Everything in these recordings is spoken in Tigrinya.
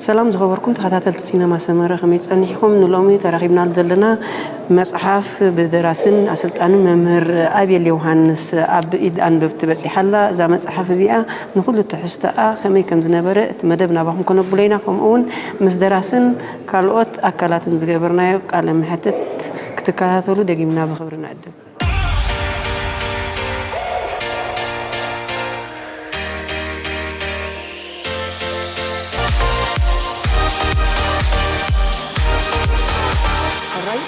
ሰላም ዝኸበርኩም ተኸታተልቲ ሲነማ ሰመረ፣ ከመይ ጸኒሕኩም? ንሎሚ ተራኺብናሉ ዘለና መጽሓፍ ብደራስን ኣሰልጣንን መምህር ኣቤል ዮሃንስ ኣብ ኢድ ኣንበብቲ በጺሓ ኣላ። እዛ መጽሓፍ እዚኣ ንኹሉ ትሕዝቶኣ ከመይ ከም ዝነበረ እቲ መደብ ናባኹም ከነብሎ ኢና። ከምኡ እውን ምስ ደራስን ካልኦት ኣካላትን ዝገበርናዮ ቃለ መሕትት ክትከታተሉ ደጊምና ብኽብሪ ንዕድም። ሕራይ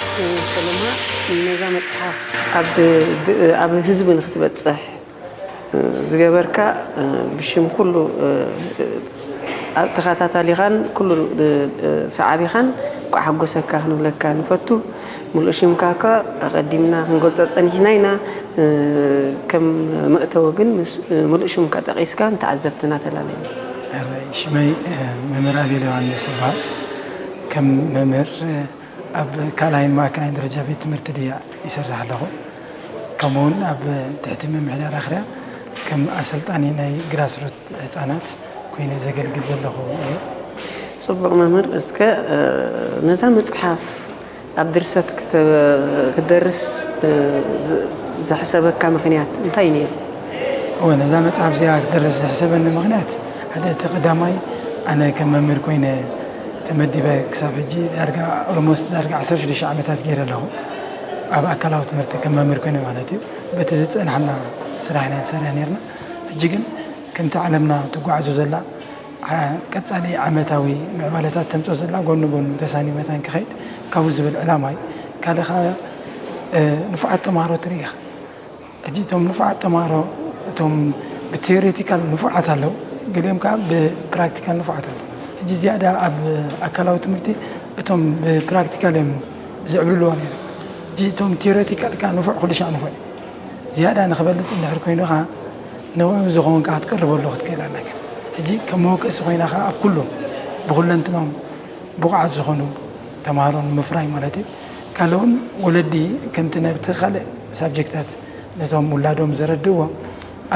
ሰለማ፣ ነዛ መጽሓፍ ኣብ ድ-፣ ኣብ ህዝቢ ንክትበጽሕ ዝገበርካ፣ ብሽም ኩሉ ኣብ ተኸታታሊኻን ኩሉ ሰዓቢኻን እንኳዕ ሓጎሰካ ክንብለካ ንፈቱ። ሙሉእ ሽምካ እኳ ኣቐዲምና ክንገልጾ ጸኒሕና ኢና። ከም መእተዊ ግን ምስ ሙሉእ ሽምካ ጠቒስካ ንተዓዘብትና ተላለየና። ሕራይ፣ ሽመይ መምህር ኣቤል ዮሃንስ ይበሃል። ከም መምህር ኣብ ካልኣይን ማእከላይን ደረጃ ቤት ትምህርቲ ድያ ይሰርሕ ኣለኹ። ከምኡውን ኣብ ትሕቲ ምምሕዳር ኣኽርያ ከም ኣሰልጣኒ ናይ ግራስሩት ህጻናት ኮይነ ዘገልግል ዘለኹ እየ። ጽቡቕ መምህር፣ እስከ፣ እ፣ ነዛ መጽሓፍ ኣብ ድርሰት ክተ-፣ ክትደርስ፣ እ፣ ዝ-፣ ዘሕሰበካ ምኽንያት እንታይ ነይሩ? እወ፣ ነዛ መጽሓፍ እዚኣ ክደርስ ዘሕሰበኒ ምኽንያት፣ ሓደ እቲ ቀዳማይ፣ ኣነ ከም መምህር ኮይነ ተመዲበ ክሳብ ሕጂ ዳርጋ፣ ኦልሞስት ዳርጋ ዓሰርተ ሽዱሽተ ዓመታት ገይረ ኣለኹ። ኣብ ኣካላዊ ትምህርቲ ከም መምህር ኮይነ ማለት እዩ። በቲ ዝጸንሓና ስራሕ ኢና ንሰርሕ ነይርና። ሕጂ ግን ከምቲ ዓለምና ትጓዓዞ ዘላ፣ ዓ-፣ ቀጻሊ ዓመታዊ ምዕባለታት ተምጽኦ ዘላ፣ ጎኒ ጎኑ ተሳኒ መታን ክኸይድ ካብኡ ዝብል ዕላማ እዩ። ካልእ ኸኣ፣ እ፣ ንፉዓት ተምሃሮ ትርኢ ኢኻ። ሕጂ እቶም ንፉዓት ተምሃሮ፣ እቶም ብቴዎሬቲካል ንፉዓት ኣለዉ፣ ገሊኦም ከኣ ብፕራክቲካል ንፉዓት ኣለዉ። ሕጂ ዝያዳ ኣብ ኣካላዊ ትምህርቲ እቶም ብፕራክቲካል እዮም ዝዕብልልዎ ነይሮም። ሕጂ እቶም ቴዎሬቲካል ከኣ ንፉዕ፣ ኩሉ ሻዕ ንፉዕ እዩ። ዝያዳ ንኽበልጽ እንድሕር ኮይኑ ኸኣ ንዕኡ ዝኸውን ከኣ ክትቀርበሉ ክትክእል ኣለካ። ሕጂ ከም መወከሲ ኮይና ኸኣ ኣብ ኩሉ ብኹለንትኖም ብቑዓት ዝኾኑ ተምሃሮ ንምፍራይ ማለት እዩ። ካልእ እውን ወለዲ ከምቲ ነብቲ ካልእ ሳብጀክታት ነቶም ውላዶም ዘረድእዎም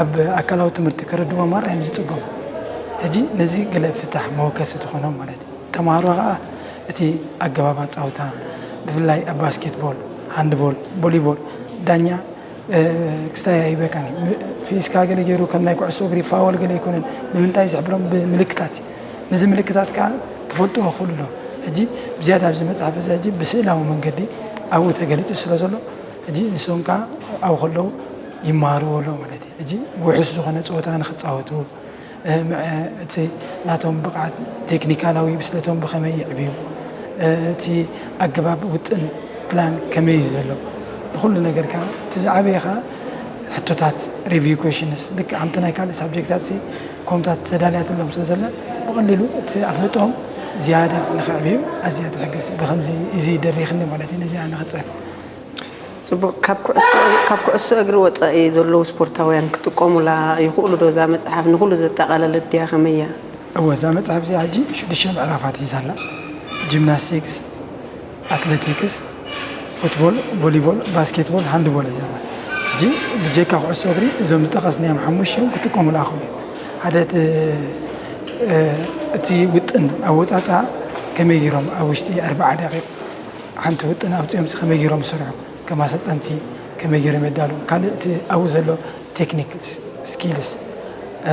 ኣብ ኣካላዊ ትምህርቲ ከረድእዎም ኣርኣዮም ዝጽገሙ። ሕጂ ነዚ ገለ ፍታሕ መወከሲ ትኾኖም ማለት እዩ። ተምሃሮ ኸኣ እቲ ኣገባብ ኣጻውታ፣ ብፍላይ ኣብ ባስኬትቦል፣ ሃንድቦል፣ ቦሊቦል፣ ዳኛ እ፣ ክስታይ ኣይበቃን እዩ። ም-፣ ፊስካ ገለ ገይሩ ከም ናይ ኩዕሶ እግሪ ፋወል ገለ ኣይኮነን። ብምንታይ ዝሕብሮም? ብምልክታት እዩ። ነዚ ምልክታት ከኣ ክፈልጥዎ ክኽእሉ ኣለዎም። ሕጂ ብዝያዳ ኣብዚ መጽሓፍ እዚ ሕጂ ብስእላዊ መንገዲ ኣብኡ ተገሊጹ ስለ ዘሎ፣ ሕጂ ንሶም ከኣ ኣብኡ ከለዉ ይመሃርዎ ኣለዉ ማለት እዩ። ሕጂ ውሑስ ዝኾነ ጸወታ ንኽጻወቱ፣ እ፣ ምዐ-፣ እቲ ናቶም ብቕዓት ቴክኒካላዊ ብስለቶም ብኸመይ የዕብዩ፣ እ፣ እቲ ኣገባብ ውጥን ፕላን ከመይ እዩ ዘሎ፣ ንኹሉ ነገር ከኣ እቲ ዝዓበየ ከኣ ሕቶታት፣ ሪቪው ኩዌሽንስ፣ ልክዕ ከምቲ ናይ ካልእ ሳብጀክታት ሲ ኮምታት ተዳልያትሎም ስለ ዘላ፣ ብቐሊሉ እቲ ኣፍልጦም ዝያዳ ንኸዕብዩ ኣዝያ ትሕግዝ። ብኸምዚ እዚ ደሪኽኒ ማለት እዩ፣ ነዚኣ ንኽጽሕፍ። ጽቡቕ። ካብ ኩዕሶ፣ ካብ ኩዕሶ እግሪ ወጻኢ ዘለዉ ስፖርታውያን ክጥቀሙላ ይኽእሉ ዶ? እዛ መጽሓፍ ንኹሉ ዘጠቓለለት ድያ? ከመይ እያ? እወ፣ እዛ መጽሓፍ እዚኣ ሕጂ ሽዱሽተ ምዕራፋት ሒዛ ኣላ። ጂምናስቲክስ፣ ኣትሌቲክስ፣ ፉትቦል፣ ቮሊቦል፣ ባስኬትቦል፣ ሃንድቦል ሒዛ ኣላ። ሕጂ ብጀካ ኩዕሶ እግሪ እዞም ዝጠቐስናዮም ሓሙሽቲኦም ክጥቀሙላ ይኽእሉ እዮም። ሓደ እቲ፣ እ፣ እቲ ውጥን ኣወጻጽኣ ከመይ ገይሮም ኣብ ውሽጢ ኣርብዓ ደቂቕ ሓንቲ ውጥን ኣውጺኦምሲ ከመይ ገይሮም ይሰርሑ፣ ከም ኣሰልጠንቲ ከመይ ገይሮም የዳልዉ፣ ካልእ እቲ ኣብኡ ዘሎ ቴክኒክ፣ ስ-፣ ስኪልስ፣ እ፣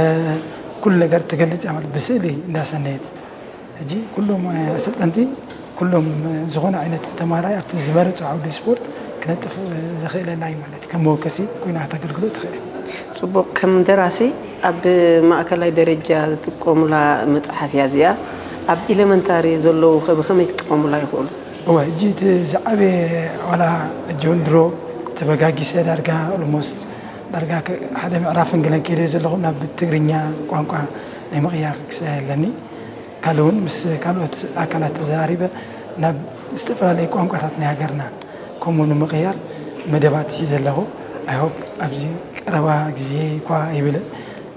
ኩሉ ነገር ትገልጽ እያ ማለት ብስእሊ እንዳሰነየት። ሕጂ ኩሎም፣ እ፣ ኣሰልጠንቲ፣ ኩሎም፣ እ፣ ዝኾነ ዓይነት ተማሃራይ ኣብቲ ዝመረጾ ዓውዲ ስፖርት ክነጥፍ፣ እ፣ ዘኽእለና እዩ ማለት እዩ። ከም መወከሲ ኮይና ከተገልግሎ ትኽእል እያ። ጽቡቕ። ከም ደራሲ ኣብ ማእከላይ ደረጃ ዝጥቀሙላ መጽሓፍ እያ እዚኣ። ኣብ ኢለመንታሪ ዘለዉ ከ ብኸመይ ክጥቀሙላ ይኽእሉ? እወ፣ ሕጂ እቲ ዝዓበየ ዋላ ሕጂ እውን ድሮ ተበጋጊሰ ዳርጋ ኦልሞስት ዳርጋ ከ-፣ ሓደ ምዕራፍን ገለን ከይደ ዘለኹ ናብ ትግርኛ ቋንቋ ናይ ምቕያር ክስታይ ኣለኒ። ካልእ እውን ምስ ካልኦት ኣካላት ተዘራሪበ ናብ ዝተፈላለዩ ቋንቋታት ናይ ሃገርና ከምኡ ንምቕያር መደባት ሒዘ ኣለኹ። ኣይ ሆፕ ኣብዚ ቀረባ ግዜ እኳ ኣይብልን።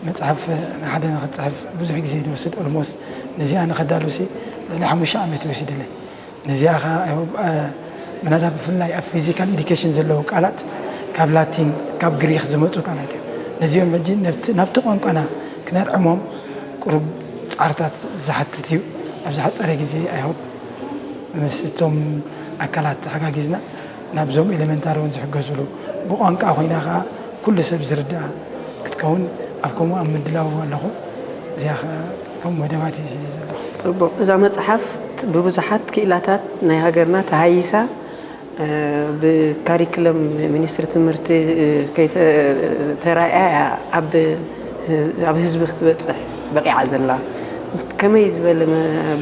መጽሓፍ ንሓደ ንኽጽሕፍ ብዙሕ ግዜ እዩ ዝወስድ። ኦልሞስት ነዚኣ ንኸዳሉሲ ልዕሊ ሓሙሽተ ዓመት እዩ ወሲድለይ። ነዚኣ ኸዓ፣ እ፣ ምናዳ ብፍላይ ኣብ ፊዚካል ኤዲኬሽን ዘለዉ ቃላት ካብ ላቲን፣ ካብ ግሪኽ ዝመጹ ቃላት እዮም። ነዚኦም ሕጂ ነብቲ፣ ናብቲ ቋንቋና ክነርዕሞም ቁሩብ ጻዕርታት ዝሓትት እዩ። ኣብ ዝሓጸረ ግዜ ኣይሆፕ ምስ እቶም ኣካላት ተሓጋጊዝና ናብዞም ኤሌመንታሪ እውን ዝሕገዙሉ ብቋንቋ ኮይና ከኣ ኩሉ ሰብ ዝርድኣ ክትከውን ኣብ ከምኡ ኣብ ምድላው ኣለኹ። እዚኣ ከኣ ከም መደባት እየ ሒዘ ዘለኹ። ጽቡቕ። እዛ መጽሓፍ ብብዙሓት ክኢላታት ናይ ሃገርና ተሃይሳ ብካሪክለም ሚኒስትሪ ትምህርቲ ከይተራእያ እያ ኣብ ኣብ ህዝቢ ክትበፅሕ በቂዓ ዘላ። ከመይ ዝበለ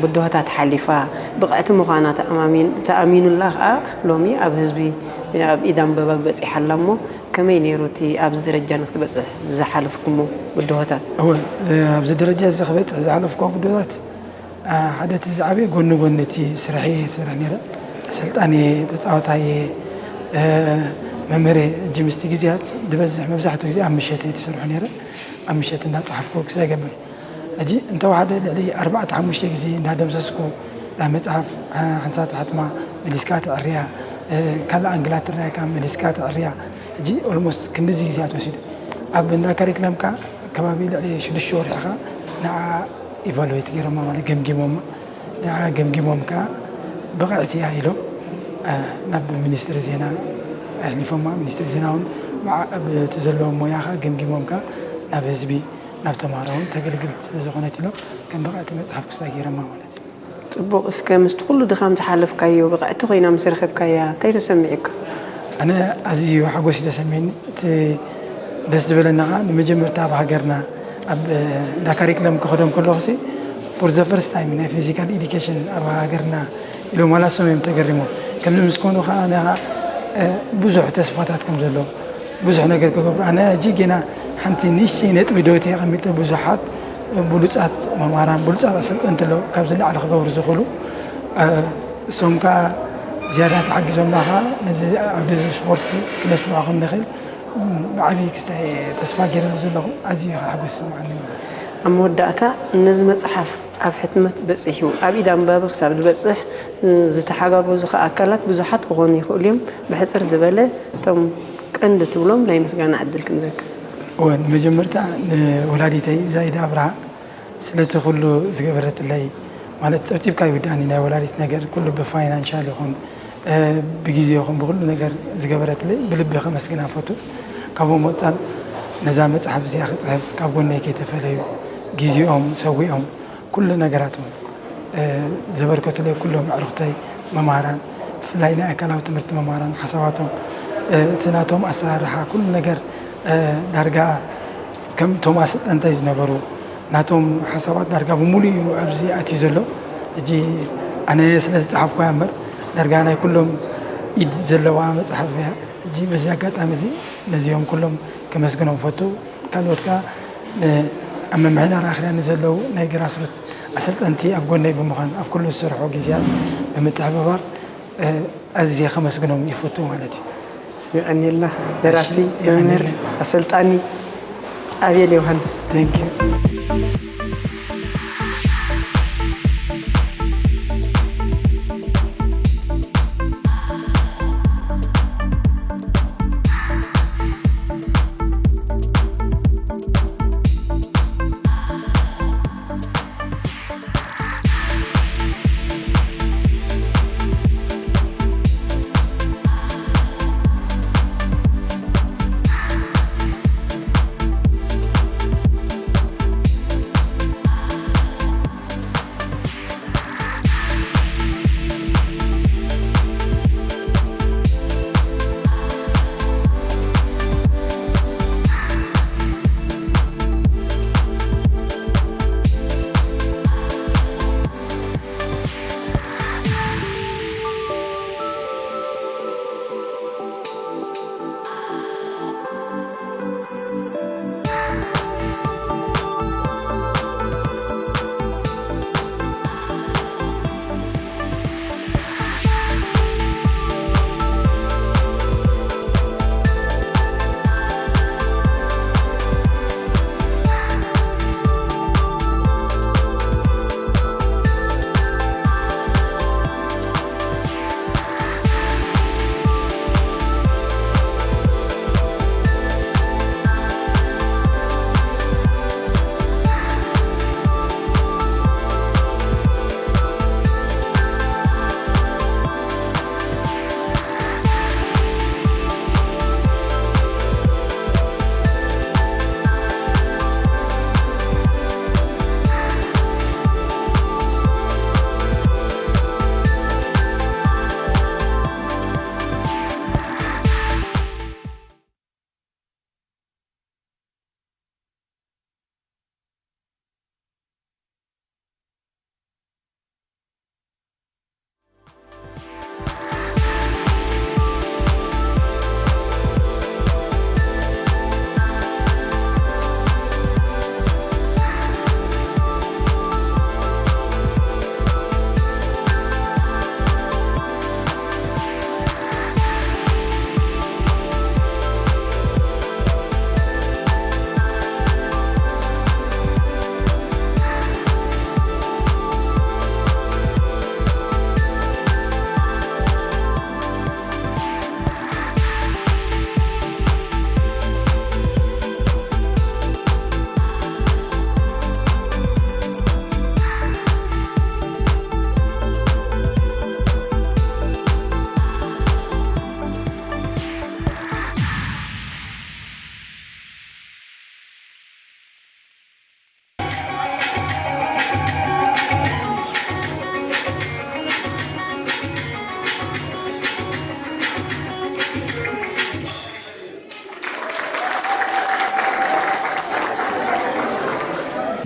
ብድሆታት ሓሊፋ ብቕዕቲ ምዃና ተኣሚኑላ ከዓ ሎሚ ኣብ ህዝቢ ኣብ ኢድ ኣንበባ በፂሓ ኣላ። እሞ ከመይ ነይሩ እቲ ኣብዚ ደረጃ ንክትበፅሕ ዝሓለፍኩሞ ብድሆታት? እወ፣ ኣብዚ ደረጃ እዚ ክበፅሕ ዝሓለፍኩዎ ብድሆታት ሓደ እቲ ዝዓበየ ጎኒ ጎኒ እቲ ስርሐይ እየ ዝሰርሕ ነይረ። ኣሰልጣኒ እየ፣ ተፃዋታይ እየ፣ መምህር እየ። ሕጂ ምስቲ ግዜያት ዝበዝሕ መብዛሕትኡ ግዜ ኣብ ምሸት እየ ዝሰርሖ ነይረ። ኣብ ምሸት እንዳፀሓፍኩ ክሳይ ገምር። ሕጂ እንተወሓደ ልዕሊ ኣርባዕተ ሓሙሽተ ግዜ እንዳደምሰስኩ እታ መፅሓፍ ሓንሳብ ትሓትማ መሊስካ ተዕርያ፣ ካልእ ኣንግላት ትረኣየካ መሊስካ ተዕርያ። ሕጂ ኦልሞስት ክንድዚ ግዜያት ወሲዱ ኣብ እንዳ ካሪክለምካ ከባቢ ልዕሊ ሽዱሽተ ወርሒ ኸዓ ንዓ ኢቫሉዌት ገይሮማ ማለት ገምጊሞማ። ንዓ ገምጊሞም ከኣ ብቕዕቲ እያ ኢሎም ናብ ሚኒስትሪ ዜና ኣሕሊፎማ። ሚኒስትሪ ዜና እውን ብዓ- ብቲ ዘለዎም ሞያ ኸኣ ገምጊሞም ከኣ ናብ ህዝቢ ናብ ተምሃሮ እውን ተገልግል ስለ ዝኾነት ኢሎም ከም ብቕዕቲ መፅሓፍ ክስታ ገይሮማ ማለት እዩ። ጽቡቕ። እስከ ምስቲ ኩሉ ድኻም ዝሓለፍካዮ ብቕዕቲ ኮይና ምስ ረኸብካያ እንታይ ተሰሚዑካ? ኣነ ኣዝዩ ሓጎስ እዩ ተሰሚዑኒ። እቲ ደስ ዝበለኒ ኸዓ ንመጀመርታ ኣብ ሃገርና ኣብ እንዳ ካሪክለም ክኸዶም ከለኹ ሲ for the first time ናይ ፊዚካል ኤዱኬሽን ኣብ ሃገርና ኢሎም ዋላ እሶም እዮም ተገሪሞም። ከምዚ ምስ ኮኑ ኸዓ ኣነ ኸዓ ብዙሕ ተስፋታት ከም ዘሎ ብዙሕ ነገር ክገብሩ። ኣነ ሕጂ ጌና ሓንቲ ንእሽተይ ነጥቢ ዶት የቐሚጠ ብዙሓት ብሉጻት መማራን ብሉጻት ኣሰልጠንቲ ኣለዉ ካብዚ ላዕሊ ክገብሩ ዝኽእሉ። እሶም ከዓ ዝያዳ ተሓጊዞምና ከዓ ነዚ ዓውዲ እዚ ስፖርት ክነስምዖ ከም ንኽእል ብዓብዪ ክስታይ ተስፋ ገይረሉ ዘለኹ ኣዝዩ ከዓ ሓጎስ ይስምዓኒ ማለት እዩ። ኣብ መወዳእታ ነዚ መፅሓፍ ኣብ ሕትመት በፂሑ ኣብ ኢድ ኣንባቢ ክሳብ ዝበፅሕ ዝተሓጋገዙ ከዓ ኣካላት ብዙሓት ክኾኑ ይኽእሉ እዮም። ብሕፅር ዝበለ እቶም ቀንዲ ትብሎም ናይ ምስጋና ዕድል ክንበካ። እወ፣ ንመጀመርታ ንወላዲተይ ዛይዳ ኣብርሃ ስለቲ ኩሉ ዝገበረትለይ፣ ማለት ጸብጺብካ ይውዳእኒ ናይ ወላዲት ነገር፣ ኩሉ ብፋይናንሻል ይኹን ብግዜ ይኹን ብኩሉ ነገር ዝገበረትለይ ብልቢ ከመስግና እፈቱ። ካብኡ መጻል ነዛ መጽሓፍ እዚኣ ክጽሕፍ ካብ ጎነይ ከይተፈለዩ ግዜኦም ሰዊኦም ኩሉ ነገራቶም ዘበርከቱለይ ኩሎም ኣዕሩኽተይ መማህራን ብፍላይ ናይ ኣካላዊ ትምህርቲ መማህራን ሓሳባቶም እቲ ናቶም ኣሰራርሓ ኩሉ ነገር ዳርጋ ከም ቶም ኣሰልጠንተይ ዝነበሩ ናቶም ሓሳባት ዳርጋ ብምሉእ እዩ ኣብዚ ኣትዩ ዘሎ። ሕጂ ኣነ ስለ ዝፀሓፍኩያ እምበር ዳርጋ ናይ ኩሎም ኢድ ዘለዋ መፅሓፍ እያ። ሕጂ በዚ ኣጋጣሚ እዚ ነዚኦም ኩሎም ከመስግኖም ፈቱ። ካልኦት ከዓ ኣብ ምምሕዳር ኣኽርያ ንዘለዉ ናይ ግራስሩት ኣሰልጠንቲ ኣብ ጎነይ ብምዃን ኣብ ኩሉ ዝሰርሖ ግዜያት ብምትሕብባር ኣዝየ ከመስግኖም ይፈቱ ማለት እዩ። የቐንየልና ደራሲ፣ መምህር፣ ኣሰልጣኒ ኣቤል ዮሃንስ። Thank you።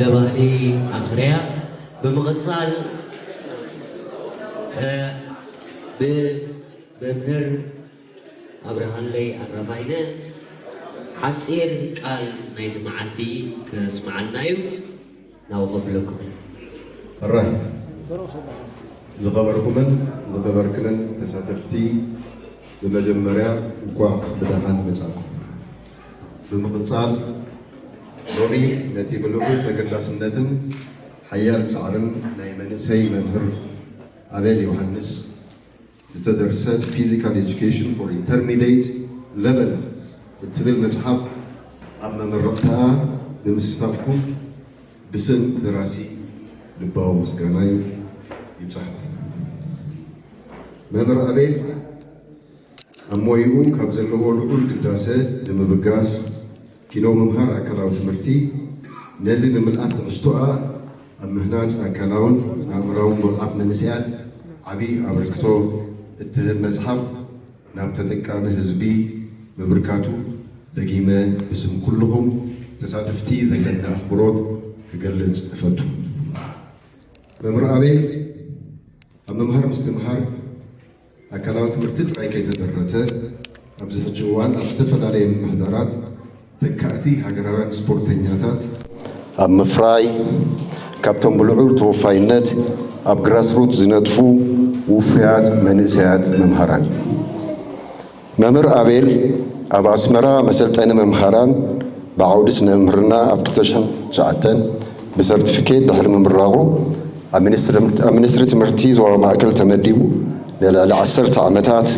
ለባህሊ ኣኽርያ። ብምቕጻል፣ እ፣ ብመምህር ኣብርሃለይ ኣረፋይነ ሓጺር ቃል ናይዚ መዓልቲ ከስምዓልና እዩ። ናብኡ ከብለኩም። ሕራይ ዝኸበርኩምን ዝኸበርክንን ተሳተፍቲ፣ ብመጀመርያ እንኳዕ ብደሓን መጻእኩም። ብምቕጻል፣ ሎሚ ነቲ ብልዑል ተገዳስነትን ሓያል ጻዕርን ናይ መንእሰይ መምህር ኣቤል ዮሃንስ ዝተደርሰት Physical Education for Intermediate Level እትብል መጽሓፍ ኣብ መመረቕታኣ ንምስታፍኩም ብስም ደራሲ ልባዊ ምስጋናይ ይብጻሕኩም። መምህር ኣቤል ኣብ ሞይኡ ካብ ዘለዎ ልዑል ግዳሰ ንምብጋስ፣ ኪኖ ምምሃር ኣካላዊ ትምህርቲ ነዚ ንምልኣት ትሕዝቶኣ ኣብ ምህናጽ ኣካላውን ኣእምራውን ብቕዓት መንእሰያት ዓቢ ኣበርክቶ እትህብ መጽሓፍ ናብ ተጠቃሚ ህዝቢ ምብርካቱ ደጊመ ብስም ኩልኹም ተሳተፍቲ ዘለኒ ኣኽብሮት ክገልጽ እፈቱ። መምህር ኣቤል ኣብ ምምሃር ምስትምሃር ኣካላዊ ትምህርቲ ጥራይ ከይተደረተ፣ ኣብዚ ሕጂ እዋን ኣብ ዝተፈላለየ ምምሕዳራት ተካእቲ ሃገራውያን ስፖርተኛታት ኣብ ምፍራይ፣ ካብቶም ብልዑል ተወፋይነት ኣብ ግራስሩት ዝነጥፉ ውፉያት መንእሰያት መምሃራን እዩ። መምህር ኣቤል ኣብ ኣስመራ መሰልጠኒ መምሃራን ብዓውዲ ስነ ምምህርና ኣብ ክልተ ሽሕን ትሽዓተን ብሰርቲፊኬት ድሕሪ ምምራቑ፣ ኣብ ሚኒስትሪ፣ ኣብ ሚኒስትሪ ትምህርቲ ዞባ ማእከል ተመዲቡ ንልዕሊ ዓሰርተ ዓመታት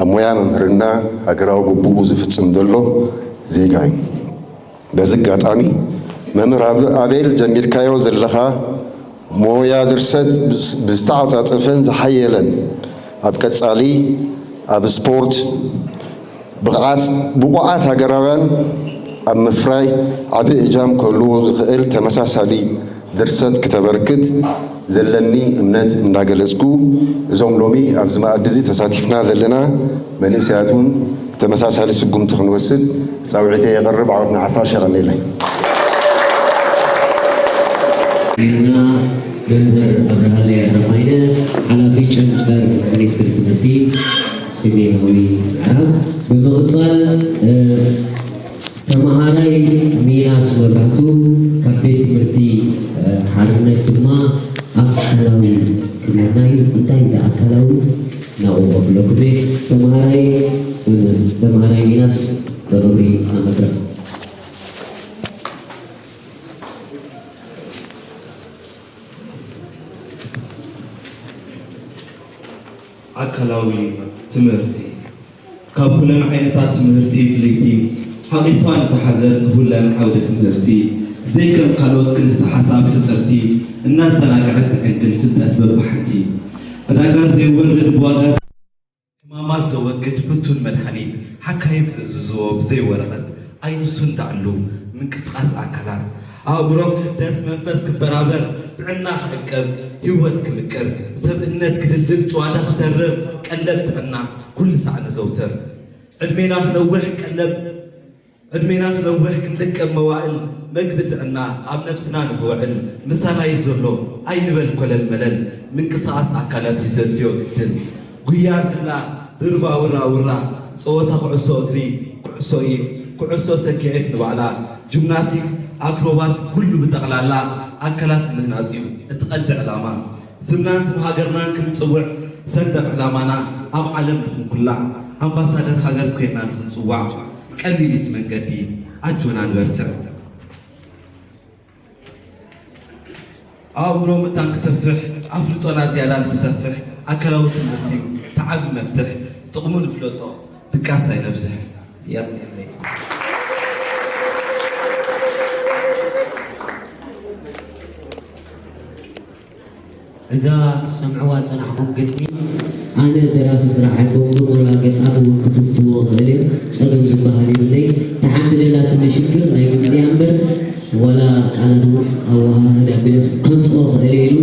ኣብ ሞያ መምህርና ሃገራዊ ግቡኡ ዝፍጽም ዘሎ ዜጋ እዩ። በዚ ኣጋጣሚ፣ መምህር ኣብ-፣ ኣቤል፣ ጀሚርካዮ ዘለኻ ሞያ ድርሰት ብስ-፣ ብዝተዓጻጸፈን ዝሓየለን፣ ኣብ ቀጻሊ ኣብ ስፖርት ብቕዓት፣ ብቑዓት ሃገራውያን ኣብ ምፍራይ ዓቢ እጃም ክህልዎ ዝኽእል ተመሳሳሊ ድርሰት ክተበርክት ዘለኒ እምነት እንዳገለጽኩ፣ እዞም ሎሚ ኣብዚ መኣዲ እዚ ተሳቲፍና ዘለና መንእሰያት እውን ተመሳሳሊ ስጉምቲ ክንወስድ ጻውዒተይ የቕርብ። ዓወት ንሓፋሽ። የቐንየለይ። እና መምህር ኣብርሃለይ ኣረፋይነ፣ ሓላፊ ጨንፈር ሚኒስትሪ ትምህርቲ ሰሜናዊ ምዕራብ። ብምቕጻል፣ እ፣ ተመሃራይ ሚናስ መብራህቱ ካብ ቤት ትምህርቲ፣ እ፣ ሓርነት ድማ ኣካላዊ ክብለና እዩ። እንታይ እዚ ኣካላዊ? ናብኡ ከብለኩም እየ። ተመሃራይ፣ እ፣ ተመሃራይ ሚናስ ብኽብሪ ናብ መድረኽ። ኣካላዊ ትምህርቲ ካብ ኩለን ዓይነታት ትምህርቲ ፍልይቲ ሓቒፋ ንዝሓዘት ንኹለን ዓውደ ትምህርቲ ዘይከም ካልኦት ክልሰ ሓሳብ ሕጽርቲ እናዘናግዐት ተዕንግል ፍልጠት በብሓንቲ ዕዳጋ ዘይወርድ ብዋጋ ሕማማት ዘወግድ ፍቱን መድሓኒት፣ ሓካይም ዝእዝዝዎ ብዘይ ወረቐት ኣይንሱን ዳዕሉ ምንቅስቓስ ኣካላት፣ ኣእምሮ ክሕደስ፣ መንፈስ ክበራበር፣ ጥዕና ክዕቀብ፣ ህይወት ክምቅር፣ ሰብእነት ክድልድል፣ ጭዋዳ ክተርር፣ ቀለብ ጥዕና ኩሉ ሳዕ ነዘውትር። ዕድሜና ክነውሕ ቀለብ ዕድሜና ክነውሕ ክንልቀም መዋእል መግቢ ጥዕና ኣብ ነብስና ንኽውዕል ምሳና እዩ ዘሎ ኣይንበል ኮለል መለል ምንቅስቓስ ኣካላት እዩ ዘድልዮ ግድን። ጉያ ዝላ ድርባ ውራ ውራ ጸወታ ኩዕሶ እግሪ ኩዕሶ ኢድ ኩዕሶ ሰኪዔት ንባዕላ ጂምናቲክ ኣክሮባት ኩሉ ብጠቕላላ ኣካላት ምህናጽ እዩ እቲ ቀንዲ ዕላማ። ስምናን ስም ሃገርናን ክንጽውዕ ሰንደቕ ዕላማና ኣብ ዓለም ንኽንኩላዕ ኣምባሳደር ሃገር ኮይንና ንኽንጽዋዕ ቀሊል እቲ መንገዲ ኣጆና ንበርትዕ። ኣእምሮ ምእንታን ክሰፍሕ ኣፍልጦና ዝያዳ ንኽሰፍሕ ኣካላዊ ትምህርቲ እዩ እቲ ዓቢ መፍትሕ ጥቕሙ ንፍለጦ ድቃስ ኣይነብዝሕ። የቐንየለይ። እዛ ክትሰምዕዋ ዝጸናሕኩም ግጥሚ ኣነ ደራሲ ጥራሕ ኣይኮንኩን፣ ዋላ ገጣሚ እውን ክትፍትዎ እኽእል እየ። ጸገም ዝበሃል የብለይ። እታ ሓንቲ ደላትኒ ሽግር ናይ ግጥሚ እያ እምበር፣ ዋላ ቃላት እውን ኣወሃህዳ ገለስ ከንጽኦ እኽእል እየ ኢሉ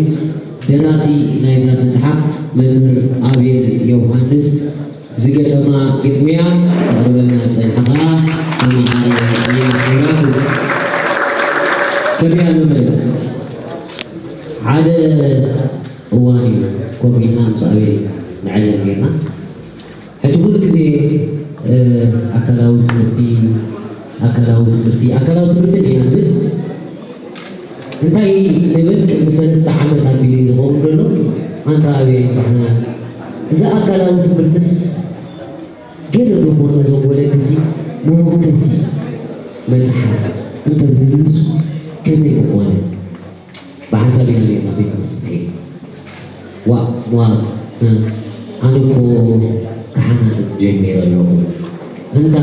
ደራሲ ናይዛ መጽሓፍ መምህር ኣቤል ዮውሃንስ ዝገጠማ ግጥሚ እያ። ተቕርበልና ዝጸንሐ ኸኣ ተመሃራይ ሚናስ መብራህቱ። ከመይ ኣሎ? ኣካላዊ ትምህርቲ ኣካላዊ ትምህርቲ ዲና ንብል እንታይ ንብል ቅድሚ ሰለስተ ዓመት ኣቢሉ እዩ ዝኸውን ዘሎ ኣንታ ኣበይ ንባሕና እዚ ኣካላዊ ትምህርትስ ገለ ዶ ኮን ነዞም ወለዲ እዚ መወከሲ መፅሓፍ እንተዝህልውስ ከመይ ምኾነ ብሓሳብ ኢና ኔርና ቤት ትምህርቲ ዋ ዋ ኣነ እኮ ክሓናፅብ ጀሚረ ኣለኹ እንዳ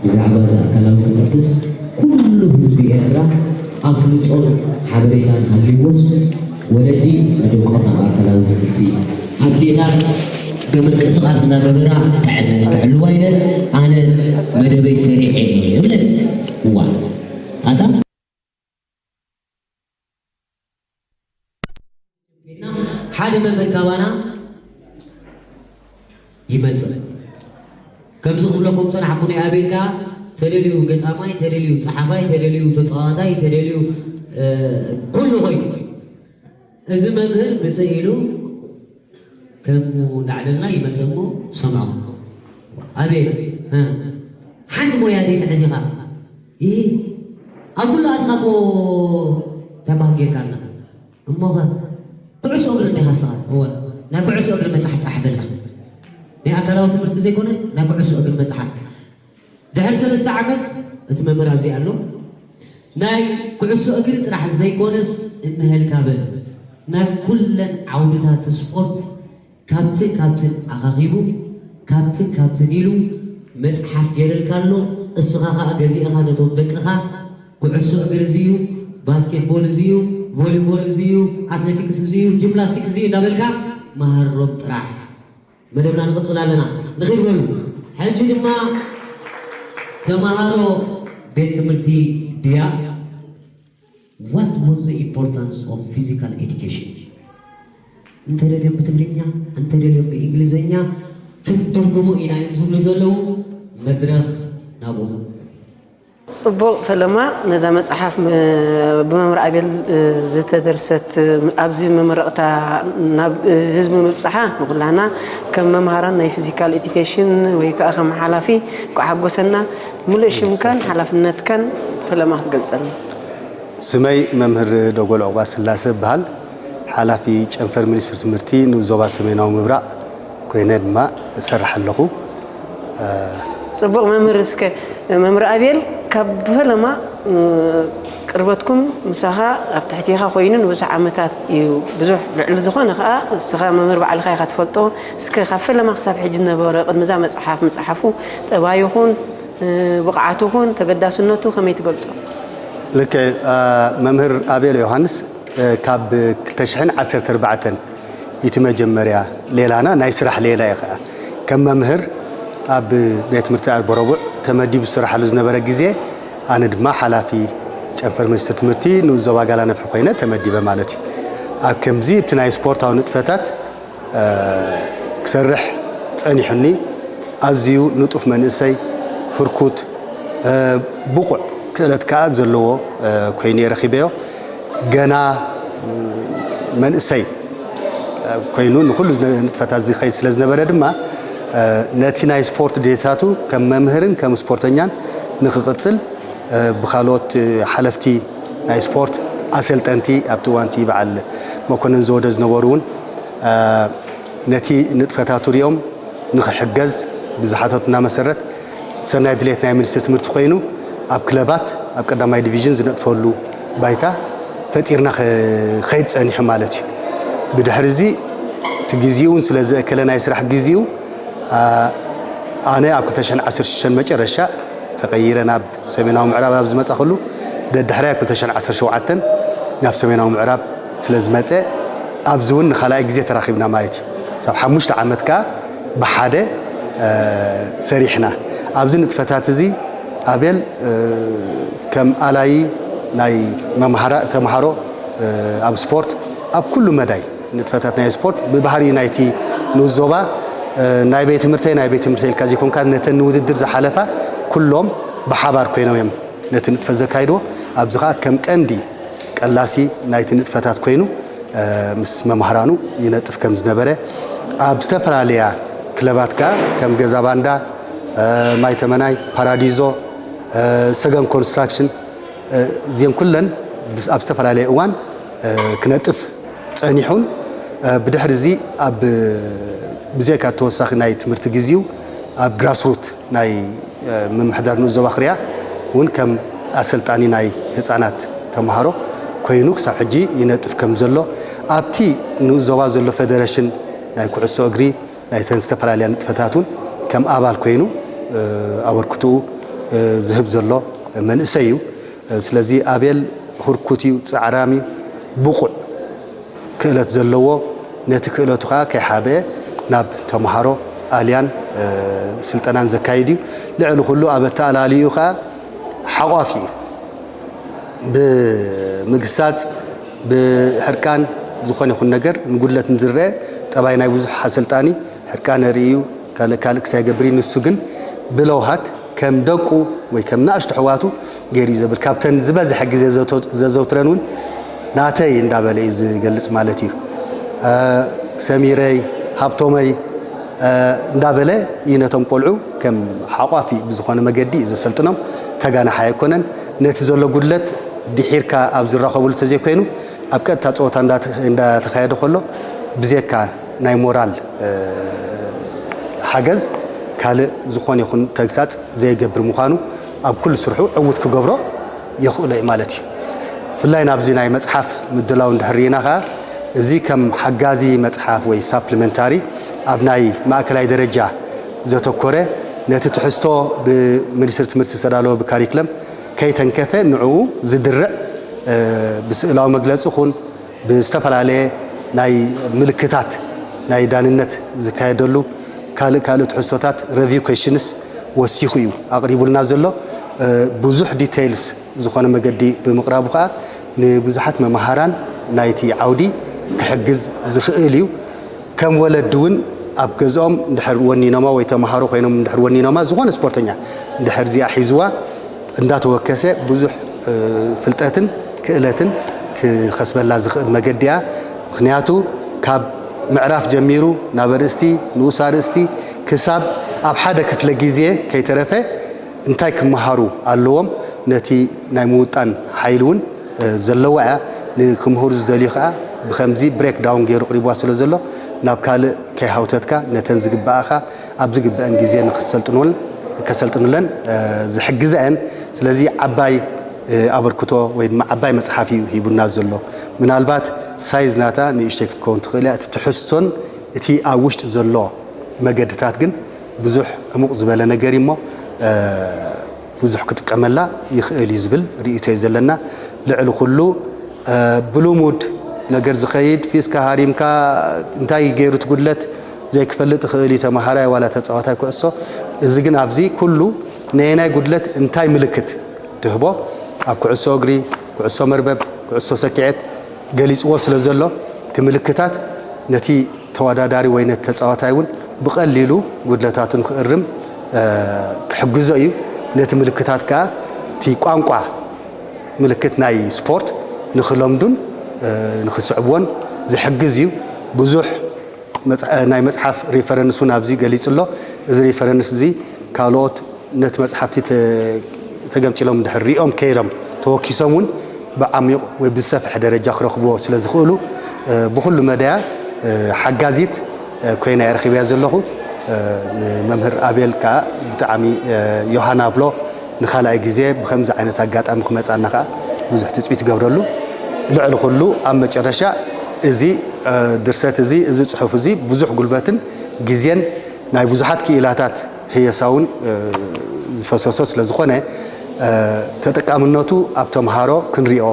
ብዛዕባ እዚ ኣካላዊ ትምህርትስ ኩሉ ህዝቢ ኤርትራ ኣፍልጦን ሓበሬታን ሃልይዎስ ወለዲ መደቆኻ ኣካላዊ ትምህርቲ ኣዴታት ብምንቅስቃስ እናገበራ ጥዕነን ክሕልዋ ኢለ ኣነ መደበይ ሰሪዐ እየ ይብለ እዋ ኣታ ሓደ መምህር ካባና ይመጽእ ከምዚ ክብለኩም ጸናሕኩ ናይ ኣቤል ከኣ ተደልዩ ገጣማይ ተደልዩ ጸሓፋይ ተደልዩ ተጻዋታይ ተደልዩ ኩሉ ኮይኑ እዚ መምህር ብጽእ ኢሉ ከም እንዳዕለልና ይመጽእ እሞ ሰምዖ ኣቤል ሓንቲ ሞያ ዘይትሕዚኻ ይህ ኣብ ኩሉ ኣትናኮ ተባህ ጌርካልና እሞኸ ኩዕሶ እግሪ እንዲኻ ስኻ እወ ናይ ኩዕሶ እግሪ መፅሓፍ ፀሓፈልና ናይ ኣካላዊ ትምህርቲ ዘይኮነ ናይ ኩዕሶ እግሪ መፅሓፍ ድሕሪ ሰለስተ ዓመት እቲ መምህር ኣብዚ ኣሎ ናይ ኩዕሶ እግሪ ጥራሕ ዘይኮነስ እንሀልካ በል ናይ ኩለን ዓውድታት ስፖርት ካብትን ካብትን ኣኻኺቡ፣ ካብትን ካብትን ኢሉ መጽሓፍ ገይረልካ ኣሎ። እስኻ ኸኣ ገዚእኻ ነቶም ደቅኻ ኩዕሶ እግሪ እዚ እዩ፣ ባስኬትቦል እዚ እዩ፣ ቮሊቦል እዚ እዩ፣ ኣትሌቲክስ እዚ እዩ፣ ጂምናስቲክስ እዚ እዩ እንዳበልካ መሃሮም ጥራሕ። መደብና ንቕጽል ኣለና። ንኺድ በሉ። ሕጂ ድማ ተማሃሮ ቤት ትምህርቲ ድያ What was the importance of physical education? እንተደልዮም ብትግርኛ እንተደልዮም ብእንግሊዝኛ ክንትርጉሙ ኢና እዮም ዝብሉ ዘለዉ መድረኽ ናብኡ ጽቡቕ ፈለማ ነዛ መጽሓፍ ብመምህር ኣቤል ዝተደርሰት ኣብዚ መመረቕታ ናብ ህዝቢ ምብጽሓ ንኹላና ከም መምሃራን ናይ ፊዚካል ኤዱኬሽን ወይ ከዓ ከም ሓላፊ እንኳዕ ሓጎሰና። ሙሉእ ሽምካን ሓላፍነትካን ፈለማ ክትገልጸልና። ስመይ መምህር ደጎል ዑቕባስላሰ እበሃል። ሓላፊ ጨንፈር ሚኒስትሪ ትምህርቲ ንኡስ ዞባ ሰሜናዊ ምብራቕ ኮይነ ድማ እሰርሕ ኣለኹ። ጽቡቕ መምህር፣ እስከ መምህር ኣቤል ካብ ብፈለማ ቅርበትኩም ምሳኻ ኣብ ትሕቴኻ ኮይኑ ንብዙሕ ዓመታት እዩ ብዙሕ ልዕሊ ዝኾነ ከኣ እስኻ መምህር ባዕልኻ ኢኻ ትፈልጦ። እስከ ካብ ፈለማ ክሳብ ሕጂ ዝነበረ ቅድሚ እዛ መጽሓፍ ምጽሓፉ ጠባይኹን ብቕዓቱ ኹን ተገዳስነቱ ከመይ ትገልጾ? ልክዕ መምህር ኣቤል ዮሃንስ ካብ ክልተ ሽሕን ዓሰርተ ኣርባዕተን እቲ መጀመርያ ሌላና ናይ ስራሕ ሌላ እዩ ኸዓ ከም መምህር ኣብ ቤት ትምህርቲ ኣርቦረቡዕ ተመዲቡ ዝስርሓሉ ዝነበረ ግዜ ኣነ ድማ ሓላፊ ጨንፈር ሚኒስትሪ ትምህርቲ ንኡስ ዞባ ጋላ ነፍሒ ኮይነ ተመዲበ ማለት እዩ። ኣብ ከምዚ እቲ ናይ ስፖርታዊ ንጥፈታት ክሰርሕ ጸኒሑኒ። ኣዝዩ ንጡፍ መንእሰይ፣ ህርኩት፣ ብቑዕ ክእለት ከኣ ዘለዎ ኮይኑ እየ ረኺበዮ። ገና መንእሰይ ኮይኑ ንኹሉ ንጥፈታት ዝኸይድ ስለ ዝነበረ ድማ ነቲ ናይ ስፖርት ድሌታቱ ከም መምህርን ከም ስፖርተኛን ንኽቕጽል ብኻልኦት ሓለፍቲ ናይ ስፖርት ኣሰልጠንቲ ኣብቲ እዋንቲ በዓል መኮነን ዘወደ ዝነበሩ እውን ነቲ ንጥፈታቱ ሪኦም ንኽሕገዝ ብዝሓተቱና መሰረት ሰናይ ድሌት ናይ ሚኒስትሪ ትምህርቲ ኮይኑ ኣብ ክለባት ኣብ ቀዳማይ ዲቪዥን ዝነጥፈሉ ባይታ ፈጢርና ክኸይድ ጸኒሑ ማለት እዩ። ብድሕሪ እዚ እቲ ግዜኡ እውን ስለ ዘእከለ ናይ ስራሕ ግዜኡ ኣነ ኣብ ክልተ ሽሕን ዓሰርተ ሽዱሽተን መጨረሻ ተቐይረ ናብ ሰሜናዊ ምዕራብ ኣብ ዝመጻኹሉ ደድሕራይ ኣብ ክልተ ሽሕን ዓሰርተ ሸውዓተን ናብ ሰሜናዊ ምዕራብ ስለ ዝመጸ ኣብዚ እውን ንኻልኣይ ግዜ ተራኺብና ማለት እዩ። ሳብ ሓሙሽተ ዓመት ከኣ ብሓደ ሰሪሕና። ኣብዚ ንጥፈታት እዚ ኣቤል ከም ኣላዪ ናይ መምሃራ ተምሃሮ ኣብ ስፖርት ኣብ ኩሉ መዳይ ንጥፈታት ናይ ስፖርት ብባህሪ ናይቲ ንኡስ ዞባ ናይ ቤት ትምህርተይ ናይ ቤት ትምህርተይ ኢልካ ዘይኮንካ ነተን ንውድድር ዝሓለፋ ኩሎም ብሓባር ኮይኖም እዮም ነቲ ንጥፈት ዘካይድዎ። ኣብዚ ከዓ ከም ቀንዲ ቀላሲ ናይቲ ንጥፈታት ኮይኑ ምስ መምሃራኑ ይነጥፍ ከም ዝነበረ ኣብ ዝተፈላለያ ክለባት ከዓ ከም ገዛ ባንዳ፣ ማይ ተመናይ፣ ፓራዲዞ፣ ሰገን ኮንስትራክሽን፣ እዚአን ኩለን ኣብ ዝተፈላለየ እዋን ክነጥፍ ጸኒሑን፣ ብድሕሪ እዚ ኣብ ብዘይካ ተወሳኺ ናይ ትምህርቲ ግዜኡ ኣብ ግራስሩት ናይ ምምሕዳር ንኡስ ዞባ ክርያ እውን ከም ኣሰልጣኒ ናይ ህፃናት ተምሃሮ ኮይኑ ክሳብ ሕጂ ይነጥፍ ከም ዘሎ፣ ኣብቲ ንኡስ ዞባ ዘሎ ፌደሬሽን ናይ ኩዕሶ እግሪ ናይተን ዝተፈላለያ ንጥፈታት እውን ከም ኣባል ኮይኑ ኣበርክትኡ ዝህብ ዘሎ መንእሰይ እዩ። ስለዚ ኣቤል ህርኩት እዩ፣ ፃዕራም እዩ፣ ብቑዕ ክእለት ዘለዎ፣ ነቲ ክእለቱ ከዓ ከይሓበአ ናብ ተምሃሮ ኣልያን ስልጠናን ዘካይድ እዩ። ልዕሊ ኩሉ ኣብ ኣተኣላልይኡ ከዓ ሓቋፊ እዩ። ብምግሳፅ፣ ብሕርቃን፣ ዝኾነ ይኹን ነገር ንጉድለት ንዝረአ ጠባይ ናይ ብዙሕ ኣሰልጣኒ ሕርቃን ርእዩ ካልእ ካልእ ክሳይ ገብር እዩ። ንሱ ግን ብለውሃት ከም ደቁ ወይ ከም ንኣሽቱ ኣሕዋቱ ገይሩ እዩ ዘብል። ካብተን ዝበዝሐ ግዜ ዘቶ- ዘዘውትረን እውን ናተይ እንዳበለ እዩ ዝገልጽ ማለት እዩ። እ፣ ሰሚረይ፣ ሃብቶመይ፣ እ፣ እንዳበለ እዩ ነቶም ቆልዑ ከም ሓቋፊ ብዝኾነ መገዲ እዩ ዘሰልጥኖም። ተጋናሓይ ኣይኮነን። ነቲ ዘሎ ጉድለት ድሒርካ ኣብ ዝራኸብሉ ተዘይኮይኑ ኣብ ቀጥታ ፀወታ እንዳተ- እንዳተኻየደ ከሎ ብዜካ ናይ ሞራል ሓገዝ ካልእ ዝኾነ ይኹን ተግሳጽ ዘይገብር ምዃኑ ኣብ ኩሉ ስርሑ ዕዉት ክገብሮ የኽእሎ እዩ ማለት እዩ። ብፍላይ ናብዚ ናይ መጽሓፍ ምድላው እንድሕር ርኢና ከኣ እዚ ከም ሓጋዚ መጽሓፍ ወይ ሳፕሊመንታሪ ኣብ ናይ ማእከላይ ደረጃ ዘተኮረ ነቲ ትሕዝቶ ብሚኒስትሪ ትምህርቲ ዝተዳለወ ብካሪክለም ከይተንከፈ ንዕኡ ዝድርዕ ብስእላዊ መግለጺ ኹን ብዝተፈላለየ ናይ ምልክታት ናይ ዳንነት ዝካየደሉ ካልእ ካልእ ትሕዝቶታት ረቪው ኩዌሽንስ ወሲኹ እዩ ኣቕሪቡልና ዘሎ። ብዙሕ ዲቴይልስ ዝኾነ መገዲ ብምቕራቡ ከዓ ንብዙሓት መምሃራን ናይቲ ዓውዲ ክሕግዝ ዝኽእል እዩ። ከም ወለዲ እውን ኣብ ገዝኦም እንድሕር ወኒኖማ ወይ ተምሃሮ ኮይኖም እንድሕር ወኒኖማ ዝኾነ ስፖርተኛ እንድሕር እዚኣ ሒዝዋ እንዳተወከሰ ብዙሕ ፍልጠትን ክእለትን ክኸስበላ ዝኽእል መገዲ እያ። ምኽንያቱ ካብ ምዕራፍ ጀሚሩ ናብ ኣርእስቲ ንኡስ ኣርእስቲ ክሳብ ኣብ ሓደ ክፍለ ግዜ ከይተረፈ እንታይ ክመሃሩ ኣለዎም ነቲ ናይ ምውጣን ሓይሊ እውን ዘለዋ እያ። ንክምህሩ ዝደልዩ ከዓ ብከምዚ ብሬክ ዳውን ገይሩ ቅሪብዋ ስለ ዘሎ ናብ ካልእ ከይሃውተትካ ነተን ዝግበኣኻ ኣብ ዝግበአን ግዜ ንክሰልጥኑን ከሰልጥኑለን ዝሕግዛ እየን። ስለዚ ዓባይ ኣበርክቶ ወይ ድማ ዓባይ መፅሓፍ እዩ ሂቡና ዘሎ። ምናልባት ሳይዝ ናታ ንእሽተይ ክትከውን ትኽእል እያ። እቲ ትሕዝቶን እቲ ኣብ ውሽጢ ዘሎ መገድታት ግን ብዙሕ ዕሙቕ ዝበለ ነገር እዩ እሞ ብዙሕ ክጥቀመላ ይኽእል እዩ ዝብል ርእይቶ እዩ ዘለና። ልዕሊ ኩሉ ብልሙድ ነገር ዝኸይድ ፊስካ ሃሪምካ እንታይ ገይሩ ትጉድለት ዘይክፈልጥ ይኽእል እዩ ተመሃራይ ዋላ ተፃዋታይ ኩዕሶ። እዚ ግን ኣብዚ ኩሉ ነየናይ ጉድለት እንታይ ምልክት ትህቦ ኣብ ኩዕሶ እግሪ፣ ኩዕሶ መርበብ፣ ኩዕሶ ሰኪዐት ገሊፅዎ ስለ ዘሎ እቲ ምልክታት ነቲ ተወዳዳሪ ወይ ነቲ ተፃዋታይ እውን ብቐሊሉ ጉድለታቱ ንክእርም ክሕግዞ እዩ። ነቲ ምልክታት ከዓ እቲ ቋንቋ ምልክት ናይ ስፖርት ንክለምዱን ንክስዕብዎን ዝሕግዝ እዩ። ብዙሕ ናይ መፅሓፍ ሪፈረንስ እውን ኣብዚ ገሊፁ ኣሎ። እዚ ሪፈረንስ እዚ ካልኦት ነቲ መፅሓፍቲ ተገምጢሎም ድሕር ሪኦም ከይዶም ተወኪሶም እውን ብዓሚቕ ወይ ብዝሰፍሐ ደረጃ ክረኽብዎ ስለ ዝኽእሉ ብኩሉ መዳያ ሓጋዚት ኮይና እየ ረኺበያ ዘለኹ። ንመምህር ኣቤል ከዓ ብጣዕሚ ዮሃና ኣብሎ ንኻልኣይ ግዜ ብከምዚ ዓይነት ኣጋጣሚ ክመፃና ከዓ ብዙሕ ትፅቢት ይገብረሉ። ልዕሊ ኩሉ ኣብ መጨረሻ እዚ ድርሰት እዚ እዚ ፅሑፍ እዚ ብዙሕ ጉልበትን ግዜን ናይ ብዙሓት ክኢላታት ህየሳ እውን ዝፈሰሶ ስለ ዝኾነ ተጠቃምነቱ ኣብ ተምሃሮ ክንሪኦ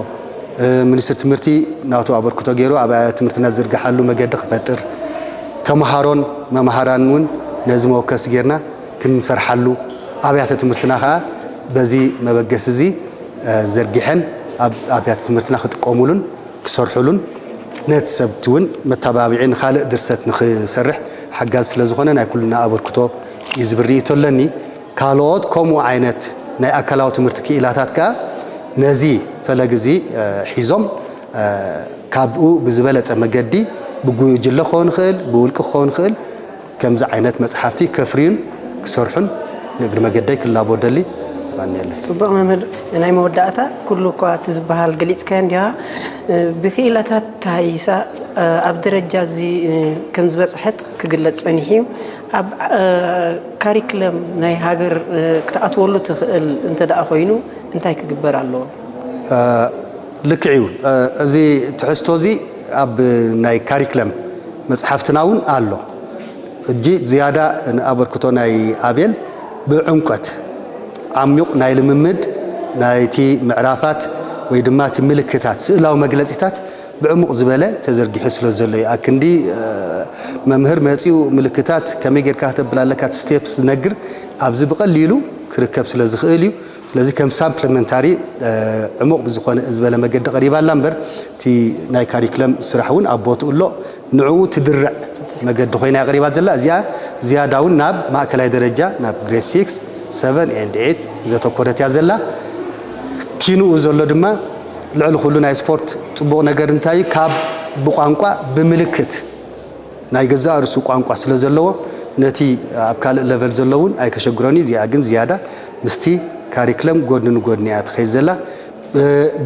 ሚኒስትሪ ትምህርቲ ናቱ ኣበርክቶ ገይሩ ኣብያተ ትምህርትና ዝርግሓሉ መገዲ ክፈጥር ተምሃሮን መምሃራን እውን ነዚ መወከሲ ጌርና ክንሰርሓሉ ኣብያተ ትምህርትና ከዓ በዚ መበገሲ እዚ ዘርጊሐን ኣብ ኣብያተ ትምህርትና ክጥቀሙሉን ክሰርሑሉን ነቲ ሰብቲ እውን መተባብዒ ንኻልእ ድርሰት ንክሰርሕ ሓጋዚ ስለ ዝኾነ ናይ ኩልና ኣበርክቶ እዩ ዝብል ርእይቶ ኣለኒ። ካልኦት ከምኡ ዓይነት ናይ ኣካላዊ ትምህርቲ ክኢላታት ከኣ ነዚ ፈለግ እዚ ሒዞም ካብኡ ብዝበለጸ መገዲ ብጉጅለ ክኸውን ይኽእል ብውልቂ ክኸውን ይኽእል ከምዚ ዓይነት መጽሓፍቲ ከፍርዩን ክሰርሑን ንእግሪ መገደይ ክላቦ ደሊ። ጽቡቕ መምህር፣ ናይ መወዳእታ ኩሉ እኳ እቲ ዝበሃል ገሊጽካዮ እንዲኻ። ብክኢላታት ተሃይሳ ኣብ ደረጃ እዚ ከም ዝበጽሐት ክግለጽ ጸኒሑ እዩ። ኣብ ካሪክለም ናይ ሃገር ክትኣትወሉ ትኽእል እንተ ደኣ ኮይኑ እንታይ ክግበር ኣለዎ? ልክዕ እዩ። እዚ ትሕዝቶ እዚ ኣብ ናይ ካሪክለም መጽሓፍትና እውን ኣሎ። እጂ ዝያዳ ንኣበርክቶ ናይ ኣቤል ብዕምቀት ዓሚቕ ናይ ልምምድ ናይቲ ምዕራፋት ወይ ድማ እቲ ምልክታት ስእላዊ መግለጺታት ብዕሙቕ ዝበለ ተዘርጊሑ ስለ ዘሎ እዩ። ኣክንዲ መምህር መጺኡ ምልክታት ከመይ ጌርካ ከተብል ኣለካ እቲ ስቴፕስ ዝነግር ኣብዚ ብቐሊሉ ክርከብ ስለ ዝኽእል እዩ። ስለዚ ከም ሳምፕሊመንታሪ ዕሙቕ ብዝኾነ ዝበለ መገዲ ቀሪባ ኣላ እምበር እቲ ናይ ካሪክለም ስራሕ እውን ኣብ ቦትኡ ኣሎ። ንዕኡ ትድርዕ መገዲ ኮይና እያ ቀሪባ ዘላ። እዚኣ ዝያዳ እውን ናብ ማእከላይ ደረጃ ናብ ግሬድ ሲክስ፣ ሰቨን ኤንድ ኤይት ዘተኮረት እያ ዘላ። ኪንኡ ዘሎ ድማ ልዕሊ ኩሉ ናይ ስፖርት ጽቡቕ ነገር እንታይ እዩ? ካብ ብቋንቋ ብምልክት ናይ ገዛእ ርእሱ ቋንቋ ስለ ዘለዎ ነቲ ኣብ ካልእ ለቨል ዘሎ እውን ኣይከሸግሮን እዩ። እዚኣ ግን ዝያዳ ምስቲ ካሪክለም ጎድኒ ንጎድኒ እያ ትኸይድ ዘላ።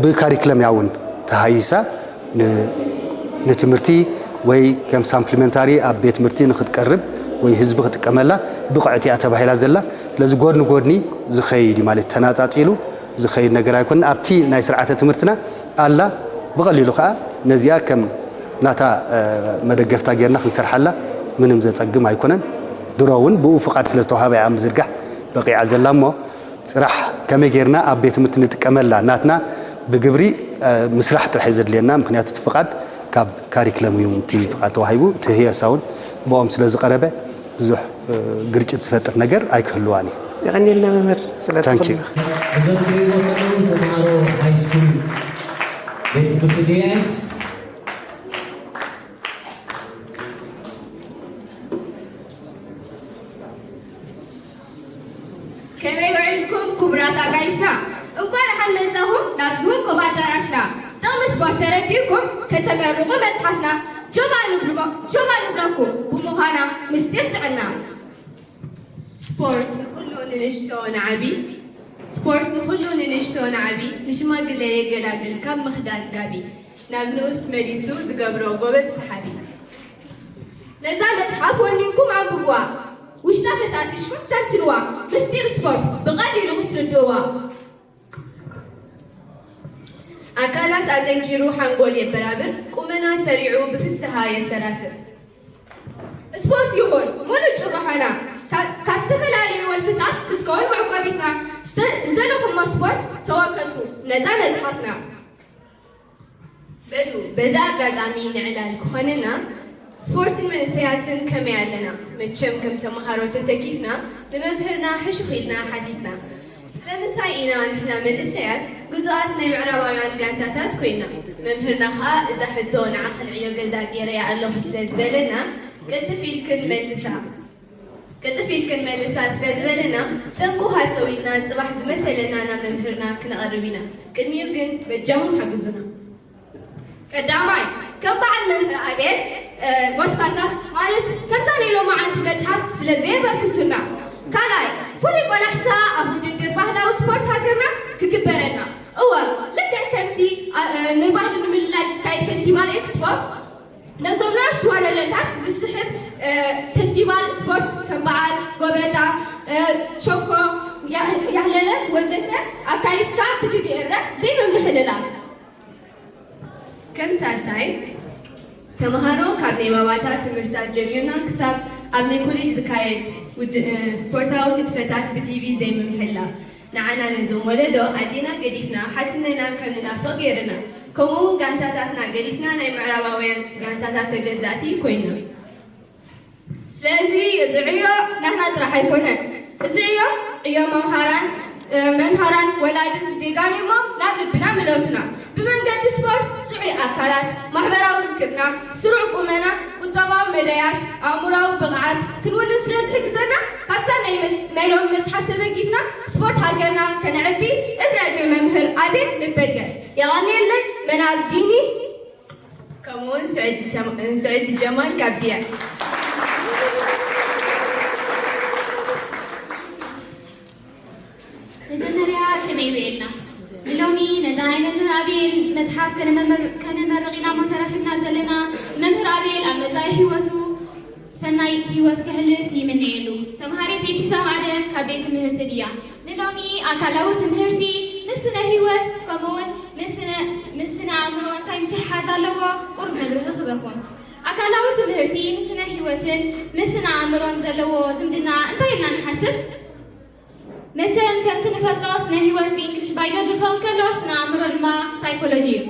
ብካሪክለም እያ እውን ተሃይሳ ንትምህርቲ ወይ ከም ሳምፕሊመንታሪ ኣብ ቤት ትምህርቲ ንክትቀርብ ወይ ህዝቢ ክጥቀመላ ብቕዕቲ እያ ተባሂላ ዘላ። ስለዚ ጎድኒ ጎድኒ ዝኸይድ እዩ ማለት ተናፃፂሉ ዝኸይድ ነገር ኣይኮነን። ኣብቲ ናይ ስርዓተ ትምህርትና ኣላ ብቐሊሉ ከዓ ነዚኣ ከም ናታ መደገፍታ ጌርና ክንሰርሓላ ምንም ዘፀግም ኣይኮነን። ድሮ እውን ብኡ ፍቓድ ስለ ዝተዋሃበ እያ ምዝርጋሕ በቂዓ ዘላ እሞ ስራሕ ከመይ ጌርና ኣብ ቤት ትምህርቲ ንጥቀመላ ናትና ብግብሪ ምስራሕ ጥራሕ እዩ ዘድልየና። ምክንያቱ እቲ ፍቓድ ካብ ካሪክለም እዩ እቲ ፍቓድ ተዋሂቡ እቲ ህየሳ እውን ብኦም ስለ ዝቐረበ ብዙሕ ግርጭት ዝፈጥር ነገር ኣይክህልዋን እዩ። የቐንየልና መምህር ስለ ትኽእልና። እዞም ትሪእዎ ዘለኹም ተምሃሮ ሃይስኩል ቤት ትምህርቲ ድያት ከመይ ውዒልኩም ክቡራት ኣጋይሽና? እንኳዕ ደሓን መጻኹም ናብዚ ውቁብ ኣዳራሽና። ጥቕሚ ስፖርት ተረዲእኩም ከተመርቑ መጽሓፍና ጆባ ንብልሞ- ጆባ ንብለኩም ብምዃና ምስጢር ጥዕና። ስፖርት ንኹሉ ንንእሽቶ ንዓቢ ስፖርት ንኹሉ ንንእሽቶ ንዓቢ ንሽማግለ የገላግል ካብ ምኽዳን ጋቢ ናብ ንኡስ መሊሱ ዝገብሮ ጎበዝ ሰሓቢ። ነዛ መጽሓፍ ወኒንኩም ኣንብብዋ፣ ውሽጣ ፈታቲሽኩም ተንትንዋ፣ ምስጢር ስፖርት ብቐሊሉ ክትርድእዋ። ኣካላት ኣጠንኪሩ ሓንጎል የበራብር፣ ቁመና ሰሪዑ ብፍስሃ የሰራስር። ስፖርት ይኹን ሙሉእ ጭርሖና ካብ ዝተፈላለዩ ወልፍታት ክትከውን መዕቆቢትና ዝደለኹሞ ስፖርት ተወከሱ ነዛ መጽሓፍና። በሉ በዚ ኣጋጣሚ ንዕላል ክኾነና ስፖርትን መንእሰያትን ከመይ ኣለና? መቸም ከም ተምሃሮ ተሰኪፍና ንመምህርና ሕሹኽ ኢልና ሓቲትና። ስለምንታይ ኢና ንሕና መንእሰያት ግዙኣት ናይ ምዕራባውያን ጋንታታት ኮይና? መምህርና ኸኣ እዛ ሕቶ ንዓኽን ዕዮ ገዛ ገይረያ ኣለኹ ስለ ዝበለና ቅልጥፍ ኢልክን መልሳ። ቅልጥፍ ኢልክን መልሳ ስለ ዝበለና ጠንቁ ሃሰው ኢልና ጽባሕ ዝመሰለና ናብ መምህርና ክነቐርብ ኢና። ቅድሚኡ ግን በጃኹም ሓግዙና። ቀዳማይ ከም በዓል መምህር ኣቤል ጎስጓሳት ማለት ከምታ ናይ ሎማዓንቲ መጽሓፍ ስለ ዘየበርክቱልና። ካልኣይ ፍሉይ ቆላሕታ ኣብ ውድድር ባህላዊ ስፖርት ሃገርና ክግበረልና። እወ ልክዕ ከምቲ ንባህሊ ንምልላይ ዝካየድ ፌስቲቫል ኤክስፖ ነዞም ንኣሽቱ ወለለታት ዝስሕብ ፌስቲቫል ስፖርት ከም በዓል ጎበጣ፣ ሸኮ፣ ያህለለ ወዘተ ኣካይድካ ብግብኤረ ዘይምምሕልላፍ። ከም ሳልሳይ ተምሃሮ ካብ ናይ ባባታት ትምህርታት ጀሚርና ክሳብ ኣብ ናይ ኮሌጅ ዝካየድ ውድ- ስፖርታዊ ንጥፈታት ብቲቪ ዘይምምሕላፍ ንዓና ነዞም ወለዶ ኣዴና ገዲፍና ሓትነና ከም ንናፍቕ ገይርና። ከምኡ እውን ጋንታታትና ገዲፍና ናይ ምዕራባውያን ጋንታታት ተገዛእቲ ኮይና። ስለዚ እዚ ዕዮ ናህና ጥራሕ ኣይኮነን። እዚ ዕዮ ዕዮ መምሃራን መምሃራን ወላድን ዜጋን እሞ ናብ ልብና ምለሱና። ብመንገዲ ስፖርት ጥዑይ ኣካላት፣ ማሕበራዊ ርክብና፣ ስሩዕ ቁመና፣ ቁጠባዊ መዳያት፣ ኣእምሮኣዊ ብቕዓት ክንውንን ስለ ዝሕግዘና ካብዛ ናይ መ- ናይ ሎሚ መጽሓፍ ተበጊስና ስፖርት ሃገርና ከነዕቢ እግረ እግሪ መምህር ኣቤል ንበገስ። የቐንየለይ መናብር ዲኒ። ከምኡውን ስዕድ ጀማል ካብ ዲያ። መጀመርያ ከመይ ውዒልና? ንሎሚ ነዛ ናይ መምህር ኣቤል መጽሓፍ ከነመር-፣ ከነመርቕ ኢና እሞ ተረኺብና ዘለና። መምህር ኣቤል ኣብ መጻኢ ህይወቱ ሰናይ ህይወት ከሕልፍ ይምነየሉ። ተምሃሪት ኢብቲሳም ኣደም ካብ ቤት ትምህርቲ ድያ? ንሎሚ ኣካላዊ ትምህርቲ ምስ ስነ ህይወት ከምኡውን ምስ ስነ፣ ምስ ስነ ኣእምሮ እንታይ ምትሕሓዝ ኣለዎ? ቁሩብ መብርሂ ክበኩም። ኣካላዊ ትምህርቲ ምስ ስነ ህይወትን ምስ ስነ ኣእምሮን ዘለዎ ዝምድና እንታይ ኢልና ንሓስብ? መቸም ከምቲ ንፈልጦ ስነ ህይወት ብእንግሊሽ ባዮሎጂ ክኸውን ከሎ ስነ ኣእምሮ ድማ ሳይኮሎጂ እዩ።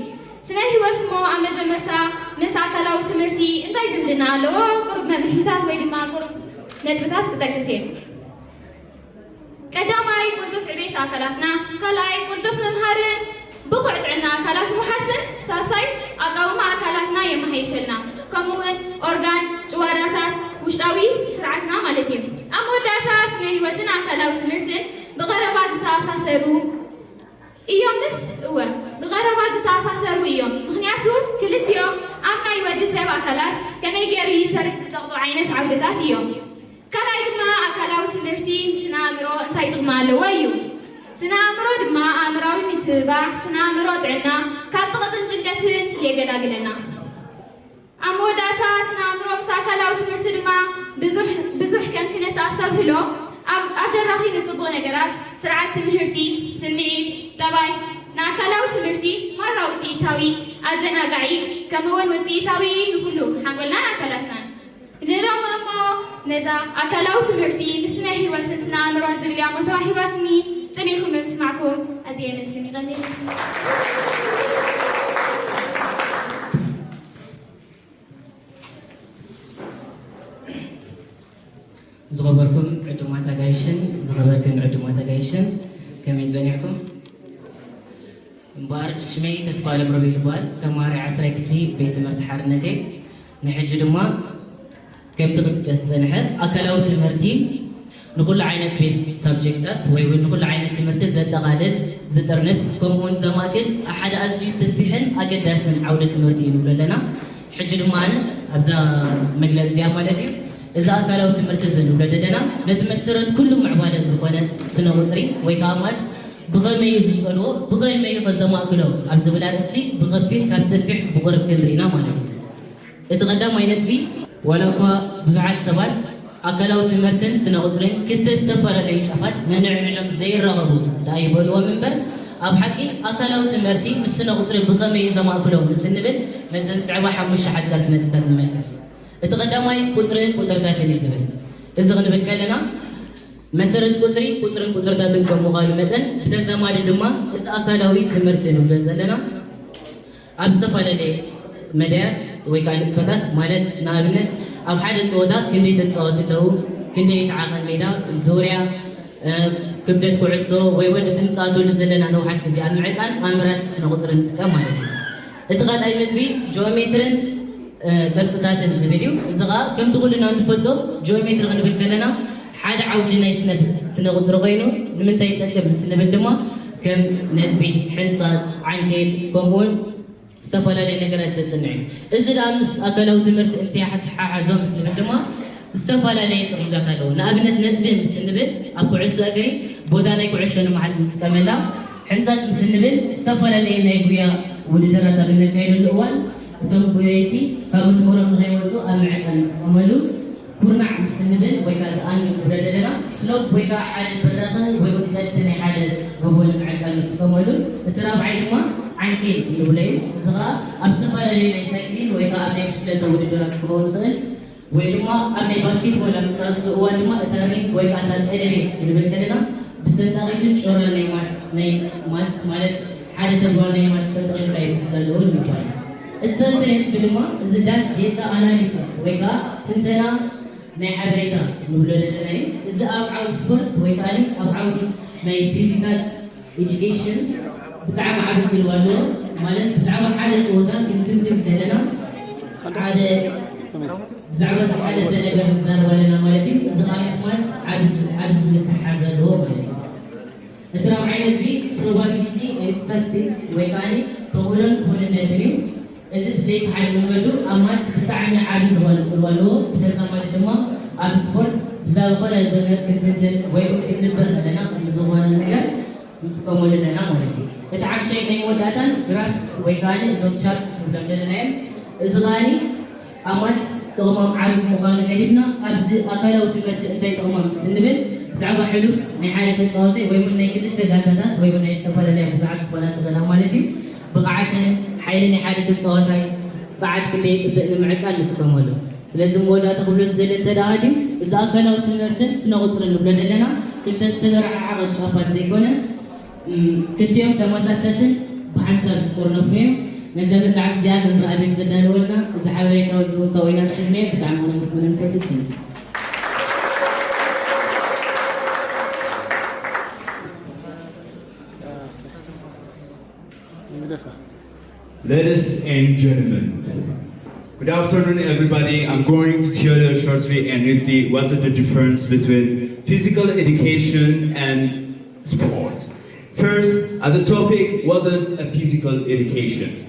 ስነ ህይወት እሞ ኣብ መጀመርታ ምስ ኣካላዊ ትምህርቲ እንታይ ዝምድና ኣለዎ? ቁሩብ መብርሂታት ወይ ድማ ቁሩብ ነጥብታት ክጠቅስ እየ። ቀዳማይ፣ ቅልጡፍ ዕቤት ኣካላትና፣ ካልኣይ፣ ቅልጡፍ ምምሃርን ብቑዕ ጥዕና ኣካላት ምውሓስን፣ ሳልሳይ፣ ኣቃውማ ኣካላትና የመሓይሸልና፣ ከምኡውን ኦርጋን፣ ጭዋዳታት፣ ውሽጣዊ ስርዓትና ማለት እዩ። ኣብ መወዳእታ፣ ስነ ህይወትን ኣካላዊ ትምህርትን ብቐረባ ዝተኣሳሰሩ እዮም። ምሽ? እወ፣ ብቐረባ ዝተኣሳሰሩ እዮም። ምኽንያቱ፣ ክልቲኦም ኣብ ናይ ወዲ ሰብ ኣካላት ከመይ ገይሩ ይሰርሕ ዝጠቕጡ ዓይነት ዓውድታት እዮም። ካልኣይ ድማ፣ ኣካላዊ ትምህርቲ ምስ ስነ ኣእምሮ እንታይ ጥቕሚ ኣለዎ እዩ። ስነ ኣእምሮ ድማ ኣእምራዊ ምትብባዕ፣ ስነ ኣእምሮ ጥዕና፣ ካብ ጸቕጥን ጭንቀትን የገላግለና። ኣብ መወዳእታ፣ ስነ ኣእምሮ ምስ ኣካላዊ ትምህርቲ ድማ ብዙሕ፣ ብዙሕ ከም ክነት ኣስተብህሎ፣ ኣብ፣ ኣብ ደራኺ ንጽቡቕ ነገራት፣ ስርዓት ትምህርቲ፣ ስምዒት፣ ጠባይ፣ ንኣካላዊ ትምህርቲ ማራ ውጽኢታዊ፣ ኣዘናጋዒ፣ ከምኡውን ውጽኢታዊ ንኹሉ ሓንጎልናን ኣካላትናን። ንሎሚ እሞ ነዛ ኣካላዊ ትምህርቲ ምስ ስነ ህይወትን ስነ ኣእምሮን ዝብል እያ እሞ ተዋሂባትኒ፣ ጽኒዕኩም ብምስማዕኩም ኣዝየ የመስግን። ይቐንየለይ። ዝኸበርኩም ዕዱማት ኣጋይሽን ዝኸበርክን ዕዱማት ኣጋይሽን፣ ከመይ ጸኒሕኩም? እምበኣር፣ ሽመይ ተስፋ ኣለምሮቤል ይበሃል። ተማሃራይ ዓስራይ ክፍሊ ቤት ትምህርቲ ሓርነት እየ። ንሕጂ ድማ ከምቲ ክጥቀስ ዝጸንሐ፣ ኣካላዊ ትምህርቲ ንኹሉ ዓይነት ቤት ሳብጀክታት ወይ እውን ንኹሉ ዓይነት ትምህርቲ ዘጠቓልል፣ ዝጥርንፍ፣ ከምኡውን ዘማእክል ሓደ ኣዝዩ ሰፊሕን ኣገዳስን ዓውደ ትምህርቲ እዩ ንብሎ ኣለና። ሕጂ ድማ ኣነ ኣብዛ መግለጺ እዚኣ ማለት እዩ፣ እዚ ኣካላዊ ትምህርቲ እዚ ንብሎ ዘለና ነቲ መሰረት ኩሉ ምዕባለ ዝኾነ ስነ ቁጽሪ ወይ ከዓ ማትስ ብኸመይ እዩ ዝጸልዎ፣ ብኸመይ እዩ ከዘማእክሎ ኣብ ዝብል ኣርእስቲ ብኸፊል ካብ ሰፊሕ ብቑርብ ክንርኢ ኢና ማለት እዩ። እቲ ቀዳማይ ነጥቢ፣ ዋላ እኳ ብዙሓት ሰባት ኣካላዊ ትምህርትን ስነ ቁጽርን ክልተ ዝተፈላለዩ ጫፋት ነንዕዕሎም ዘይራኸቡ ደኣ ይበልዎም እምበር፣ ኣብ ሓቂ ኣካላዊ ትምህርቲ ምስ ስነ ቁጽሪ ብኸመይ እዩ ዘማእክሎ ምስ እንብል፣ ነዘን ዝስዕባ ሓሙሽተ ሓጸርቲ ነጥብታት ንመልከት። እቲ ቀዳማይ ቁጽርን ቁጽርታትን እዩ ዝብል። እዚ ክንብል ከለና፣ መሰረት ቁጽሪ፣ ቁጽርን ቁጽርታትን ከም ምዃኑ መጠን፣ ብተዛማዲ ድማ እዚ ኣካላዊ ትምህርቲ ንብሎ ዘለና፣ ኣብ ዝተፈላለየ መዳያት ወይ ከዓ ንጥፈታት፣ ማለት ንኣብነት ኣብ ሓደ ጸወታ ክንደይ ተጻወቱ ኣለዉ፣ ክንደይ እቲ ዓቐን ሜዳ፣ ዙርያ፣ እ፣ ክብደት ኩዕሶ ወይ እውን እቲ ንጻወተሉ ዘለና ነውሓት ግዜ ኣብ ምዕቃን ኣምራት ስነ ቁጽሪ ንጥቀም ማለት እዩ። እቲ ካልኣይ ነጥቢ ጂኦሜትርን፣ እ፣ ቅርጽታትን ዝብል እዩ። እዚ ኸኣ ከምቲ ኩልና እንፈልጦ ጂኦሜትሪ ክንብል ከለና ሓደ ዓውዲ ናይ ስነ፣ ስነ ቁጽሪ ኮይኑ ንምንታይ ይጠቅም ምስ ንብል ድማ ከም ነጥቢ፣ ሕንጻጽ፣ ዓንኬል ከምኡውን ዝተፈላለዩ ነገራት ዘጽንዕ እዩ። እዚ ደኣ ምስ ኣካላዊ ትምህርቲ እንታይ ይተሓሓዞ ምስ ንብል ድማ ዝተፈላለየ ጥቕምታት ኣለዎ። ንኣብነት ነጥቢ ምስ ንብል ኣብ ኩዕሶ እግሪ ቦታ ናይ ኩዕሾ ንምሓዝ ንጥቀመላ፣ ሕንጻጽ ምስ ንብል ዝተፈላለዩ ናይ ጉያ ውድድራት ኣብ እነካየደሉ እዋን እቶም ጉየይቲ ካብ መስመሮም ንኸይወጹ ኣብ ምዕቃን ንጥቀመሉ። ኩርናዕ ምስ እንብል ወይ ከዓ ዝኣንግል ንብሎ ዘለና ስሎፕ ወይ ከዓ ሓደ ብራኸ ወይ እውን ጸድፊ ናይ ሓደ ጎቦ ንምዕቃን ንጥቀመሉ። እቲ ራብዓይ ድማ ዓንኬል ንብሎ እዩ። እዚ ከዓ ኣብ ዝተፈላለዩ ናይ ሳይክሊን ወይ ከዓ ኣብ ናይ ብሽክለታ ውድድራት ክኸውን ይኽእል ወይ ድማ ኣብ ናይ ባስኬትቦል ኣብ ንጻወተሉ እዋን ድማ እታ ሪንግ ወይ ከዓ እታ ቀለቤት ክንብል ከለና ብሰንጣቒትን ጮራን ናይ ማትስ፣ ናይ ማትስ ማለት ሓደ ተግባር ናይ ማትስ ተጠቒምካ እዩ ክስራሕ ዝኸውን ይባሃል። እቲ ሳልሳይ ነጥቢ ድማ እዚ ዳት ዴታ ኣናሊሲስ ወይ ከዓ ትንተና ናይ ሓበሬታ ንብሎ ዘለና እዩ። እዚ ኣብ ዓውዲ ስፖርት ወይ ከዓ ኣብ ዓውዲ ናይ ፊዚካል ኤጁኬሽን ብጣዕሚ ዓቢ ጽልዋ ኣለዎ። ማለት ብዛዕባ ሓደ ጸወታ ክንትንትን ከለና ሓደ ብዛዕባ ዝሓለፈ ነገር ክንዛረብ ኣለና ማለት እዩ። እዚ ከዓ ምስ ማትስ ዓቢ፣ ዓቢ ምትሕሓዝ ኣለዎ ማለት እዩ። እቲ ራብዓይ ነጥቢ ፕሮባቢሊቲ ኤንድ ስታቲስቲክስ ወይ ከዓ ተኽእሎን ክውንነትን እዩ። እዚ ብዘይካ ሓደ መንገዱ ኣብ ማትስ ብጣዕሚ ዓቢ ዝኾነ ጽልዋ ኣለዎ። ብተዛማዲ ድማ ኣብ ስፖርት ብዛዕባ ዝኾነ ነገር ክንትንትን ወይ እውን ክንንበር ከለና ከም ዝኾነ ነገር ንጥቀመሉ ኣለና ማለት እዩ። እቲ ሓምሻይ ናይ መወዳእታን ግራፍስ ወይ ከኣ እዞም ቻርትስ ንብሎም ዘለና እዮም። እዚ ከኣ ኣብ ማትስ ጥቕሞም ዓቢ ምዃኑ ገዲፍና፣ ኣብዚ ኣካላዊ ትምህርቲ እንታይ ጥቕሞም ስንብል፣ ብዛዕባ ሕሉፍ ናይ ሓደ ተጻዋታይ ወይ እውን ናይ ክልተ ጋንታታት ወይ እውን ናይ ዝተፈላለያ ብዙሓት ክኾና ዝኽእላ ማለት እዩ፣ ብቕዓተን ሓይሊ ናይ ሓደ ተጻዋታይ፣ ጸዓት ክንደይ የጥፍእ ንምዕቃን ንጥቀመሉ። ስለዚ መወዳእታ ክብሎ ዝደሊ እንተ ደኣ ሃልዩ፣ እዚ ኣካላዊ ትምህርትን ስነ ቁጽርን ንብሎ ዘለና ክልተ ዝተደረሓሓቐ ጫፋት ዘይኮነ፣ እም፣ ክልቲኦም ተመሳሰልትን ብሓንሳብ ዝጥርነፉ እዮም። ነዛ መጽሓፍ እዚኣ መምህር ኣቤል ዘዳለወልና፣ እዚ ሓበሬታ እዚ እውን ካብኡ ኢና ንስሕብ ነየር። ብጣዕሚ ክነመስግኖም ንፈቱ። Ladies and gentlemen, good afternoon, everybody. I'm going to tell you shortly and neatly what is the difference between physical education and sport. First, as a topic, what is a physical education?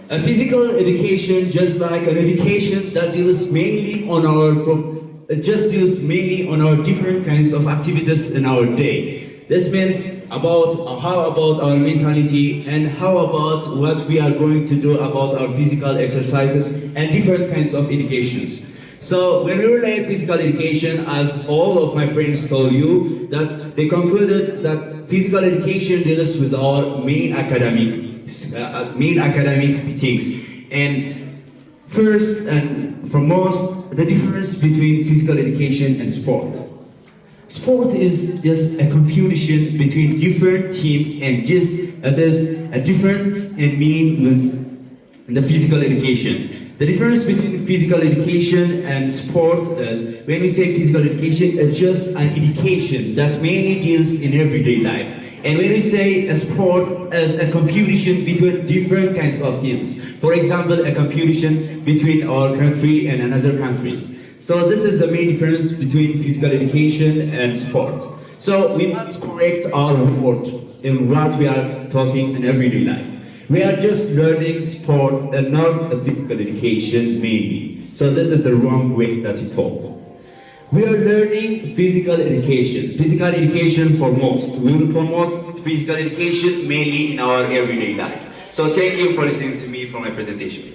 A physical education, just like an education that deals mainly on our pro- it just deals mainly on our different kinds of activities in our day. This means about how about our mentality and how about what we are going to do about our physical exercises and different kinds of educations. So when we relate physical education, as all of my friends told you, that they concluded that physical education deals with our main academic, uh, main academic things. And first and foremost, the difference between physical education and sport. Sport is just a competition between different teams and just it is a difference in mean with the physical education. The difference between physical education and sport is when we say physical education, it's just an education that mainly deals in everyday life. And when we say a sport is a competition between different kinds of teams. For example, a competition between our country and another countries. So this is the main difference between physical education and sport. So we must correct our word in what we are talking in everyday life. We are just learning sport and not a physical education mainly. So this is the wrong way that you talk. We are learning physical education. Physical education for most. We will promote physical education mainly in our everyday life. So thank you for listening to me for my presentation.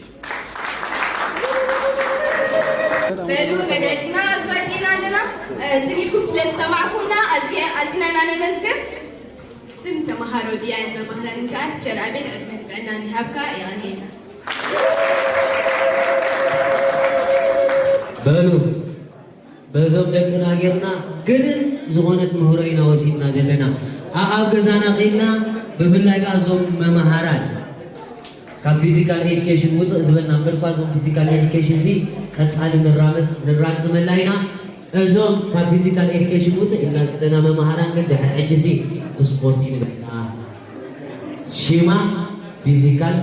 በሉ መግለጺና ኣዝዋጅና ኣለና። እ፣ ዝኒኩም ስለ ዝሰማዕኩምና ኣዝየ-፣ ኣዚና ኢና ነመስግን። ስም ተመሃሮ ድያን መማህራንን ከኣ ቲቸር ኣቤል ዕድመን ጥዕናን ይሃብካ። የቐንየልና። በሉ በዞም ደቅና ጌርና ግርም ዝኾነት ምህሮ ኢና ወሲድና ዘለና። ኣኣብ ገዛና ኺድና፣ ብፍላይ ከኣ እዞም መማሃራን ካብ ፊዚካል ኤዱኬሽን ውፅእ ዝበልና እምበር እኳ እዞም ፊዚካል ኤዱኬሽን ሲ ቀፃሊ ንራመድ ንራፅመላ ኢና። እዞም ካብ ፊዚካል ኤዱኬሽን ውፅእ ኢልና ዘለና መማሃራን ግን ድሕሪ ሕጂ ሲ ብስፖርት እዩ ንብል። ሽማ ፊዚካል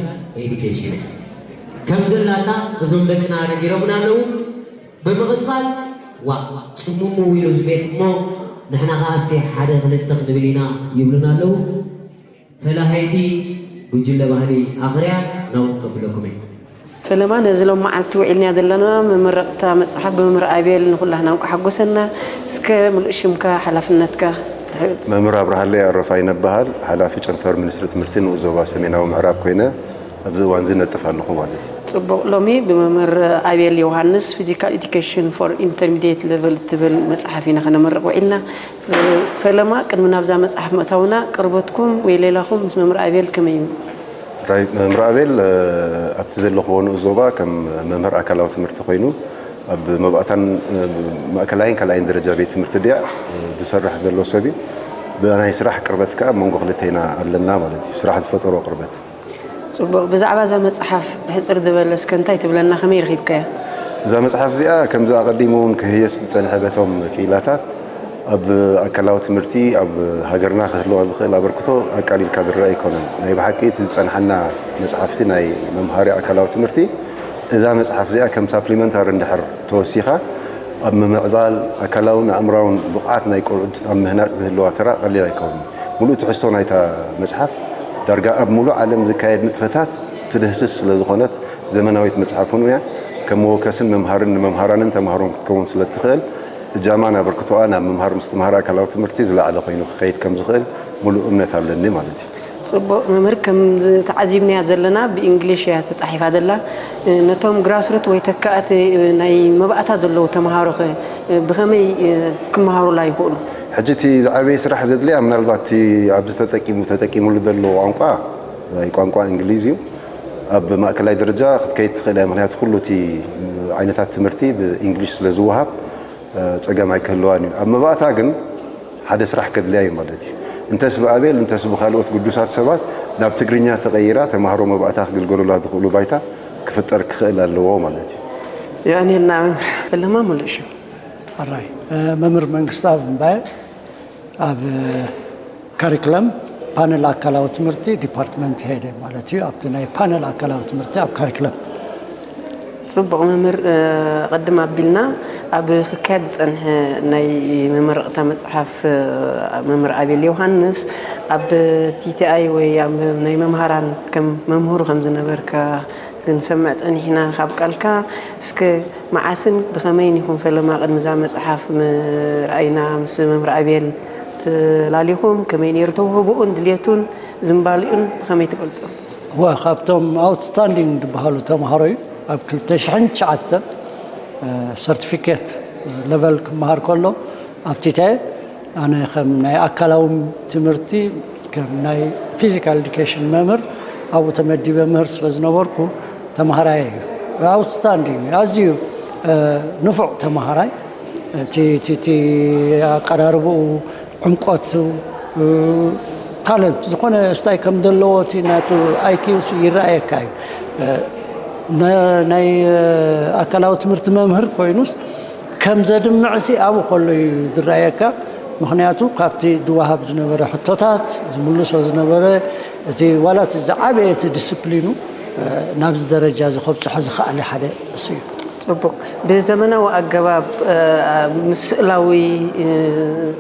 ኤዱኬሽን እያ። ከም ዘላታ እዞም ደቅና ነጊሮምና ኣለዉ። ብምቕጻል፣ "ዋ፣ ጽምሙ ኢሉ እዚ ቤት እሞ ንሕና ኸኣ እስቲ ሓደ ክልተ ክንብል ኢና" ይብሉና ኣለዉ። ተላሃይቲ ጉጅለ ባህሊ ኣኽርያ ናብኡ ከብለኩም እየ። ፈለማ ነዚ ሎም መዓልቲ ውዒልናያ ዘለና መመረቕታ መጽሓፍ ብመምህር ኣቤል ንኹላህና እንቋዕ ሓጎሰና። እስከ ምሉእ ሽምካ፣ ሓላፍነትካ ትሕት። መምህር ኣብርሃለይ ኣረፋይነ እበሃል፣ ሓላፊ ጨንፈር ሚኒስትሪ ትምህርቲ ንኡስ ዞባ ሰሜናዊ ምዕራብ ኮይነ ኣብዚ እዋን እዚ ነጥፍ ኣለኹ ማለት እዩ። ጽቡቕ፣ ሎሚ ብመምህር ኣቤል ዮሃንስ ፊዚካል ኤዱኬሽን ፎር ኢንተርሚዲየት ሌቨል እትብል መጽሓፍ ኢና ከነመርቕ ውዒልና። ፈለማ፣ ቅድሚ ናብዛ መጽሓፍ ምእታውና፣ ቅርበትኩም ወይ ሌላኹም ምስ መምህር ኣቤል ከመይ እዩ? ራይ-፣ መምህር ኣቤል፣ እ፣ ኣብቲ ዘለኽዎ ንኡስ ዞባ ከም መምህር ኣካላዊ ትምህርቲ ኮይኑ፣ ኣብ መባእታን፣ እ፣ ማእከላይን ካልኣይን ደረጃ ቤት ትምህርቲ ድያ፣ እ፣ ዝሰርሕ ዘሎ ሰብ እዩ። ብናይ ስራሕ ቅርበት ከኣ ኣብ መንጎ ክልቴና ኣለና ማለት እዩ። ስራሕ ዝፈጠሮ ቅርበት። ጽቡቕ። ብዛዕባ እዛ መጽሓፍ ብሕጽር ዝበለ እስከ እንታይ ትብለና? ከመይ ረኺብካያ? እዛ መጽሓፍ እዚኣ ከምዚ ኣቐዲሙ እውን ክህየስ ዝጸንሐ በቶም ክኢላታት ኣብ ኣካላዊ ትምህርቲ ኣብ ሃገርና ክህልዋ ዝኽእል ኣበርክቶ ኣቃሊልካ ዝረኣ ኣይኮነን። ናይ ብሓቂ እቲ ዝጸንሓና መጽሓፍቲ ናይ መምሃሪ ኣካላዊ ትምህርቲ እዛ መጽሓፍ እዚኣ ከም ሳፕሊመንታሪ እንድሕር ተወሲኻ ኣብ ምምዕባል ኣካላውን ኣእምራውን ብቕዓት ናይ ቆልዑት ኣብ ምህናጽ ዝህልዋ ተራ ቀሊል ኣይከውንን። ምሉእ ትሕዝቶ ናይታ መጽሓፍ ዳርጋ ኣብ ምሉእ ዓለም ዝካየድ ንጥፈታት ትድህስስ ስለ ዝኾነት፣ ዘመናዊት መጽሓፍ እውን እያ። ከም መወከስን መምሃርን ንመምሃራንን ተማሃሮን ክትከውን ስለ እትኽእል፣ እጃማን ኣበርክቶኣን ኣብ ምምሃር ምስትምሃር ኣካላዊ ትምህርቲ ዝለዓለ ኮይኑ ክኸይድ ከም ዝኽእል ሙሉእ እምነት ኣለኒ ማለት እዩ። ፅቡቕ መምህር፣ ከም ተዓዚብናያ ዘለና ብእንግሊሽ እያ ተፃሒፋ ዘላ። ነቶም ግራስሩት ወይ ተካእቲ ናይ መባእታ ዘለዉ ተምሃሮ ኸ ብኸመይ ክመሃሩላ ይኽእሉ? ሕጂ እቲ ዝዓበየ ስራሕ ዘድልያ ምናልባት እቲ ኣብዚ ተጠቂሙ ተጠቂሙሉ ዘሎ ቋንቋ ናይ ቋንቋ እንግሊዝ እዩ። ኣብ ማእከላይ ደረጃ ክትከይድ ትኽእል እያ፣ ምክንያቱ ኩሉ እቲ ዓይነታት ትምህርቲ ብእንግሊሽ ስለ ዝወሃብ ፀገም ኣይክህልዋን እዩ። ኣብ መባእታ ግን ሓደ ስራሕ ከድልያ እዩ ማለት እዩ። እንተስ ብኣቤል እንተስ ብካልኦት ግዱሳት ሰባት ናብ ትግርኛ ተቐይራ ተማሃሮ መባእታ ክግልገሉላ ዝኽእሉ ባይታ ክፍጠር ክኽእል ኣለዎ ማለት እዩ። የቐንየልና መምህር። ፈለማ ሙሉእ ሽም። ኣራይ መምህር መንግስታብ እምባየ ኣብ ካሪክለም ፓነል ኣካላዊ ትምህርቲ ዲፓርትመንት ሄደ ማለት እዩ። ኣብቲ ናይ ፓነል ኣካላዊ ትምህርቲ ኣብ ካሪክለም ፅቡቕ መምህር፣ ቅድም ኣቢልና ኣብ ክካየድ ዝፀንሐ ናይ መመረቕታ መፅሓፍ መምህር ኣቤል ዮሃንስ ኣብ ቲቲኣይ ወይ ኣብ ናይ መምሃራን ከም መምህሩ ከም ዝነበርካ ክንሰምዕ ፀኒሕና። ካብ ቃልካ እስከ መዓስን ብኸመይን ኢኹም ፈለማ ቅድሚ እዛ መፅሓፍ ምርኣይና ምስ መምህር ኣቤል ተላሊኹም? ከመይ ነይሩ ተውህቦኡን ድልየቱን ዝንባሊኡን ብኸመይ ትገልፆ? እወ፣ ካብቶም ኣውትስታንዲንግ ዝበሃሉ ተምሃሮ እዩ። ኣብ ክልተ ሽሕን ትሽዓተን ሰርቲፊኬት ለቨል ክመሃር ከሎ ኣብቲተ ኣነ ከም ናይ ኣካላዊ ትምህርቲ ከም ናይ ፊዚካል ኤዱኬሽን መምህር ኣብኡ ተመዲበ ምህር ስለ ዝነበርኩ ተምሃራይ እዩ። ኣውትስታንዲንግ ኣዝዩ ንፉዕ ተምሃራይ እቲ ኣቀራርብኡ ዕምቆቱ ታለንት ዝኾነ ስታይ ከም ዘለዎ እቲ ናቱ ኣይኪው ይረኣየካ እዩ። ናይ ኣካላዊ ትምህርቲ መምህር ኮይኑስ ከም ዘድምዕ ሲ ኣብኡ ከሎ እዩ ዝረኣየካ። ምክንያቱ ካብቲ ዝወሃብ ዝነበረ ሕቶታት ዝምልሶ ዝነበረ እቲ ዋላ እቲ ዝዓበየ እቲ ዲስፕሊኑ ናብዚ ደረጃ እዚ ከብፅሖ ዝኸኣለ ሓደ እሱ እዩ። ፅቡቕ። ብዘመናዊ ኣገባብ ምስ ስእላዊ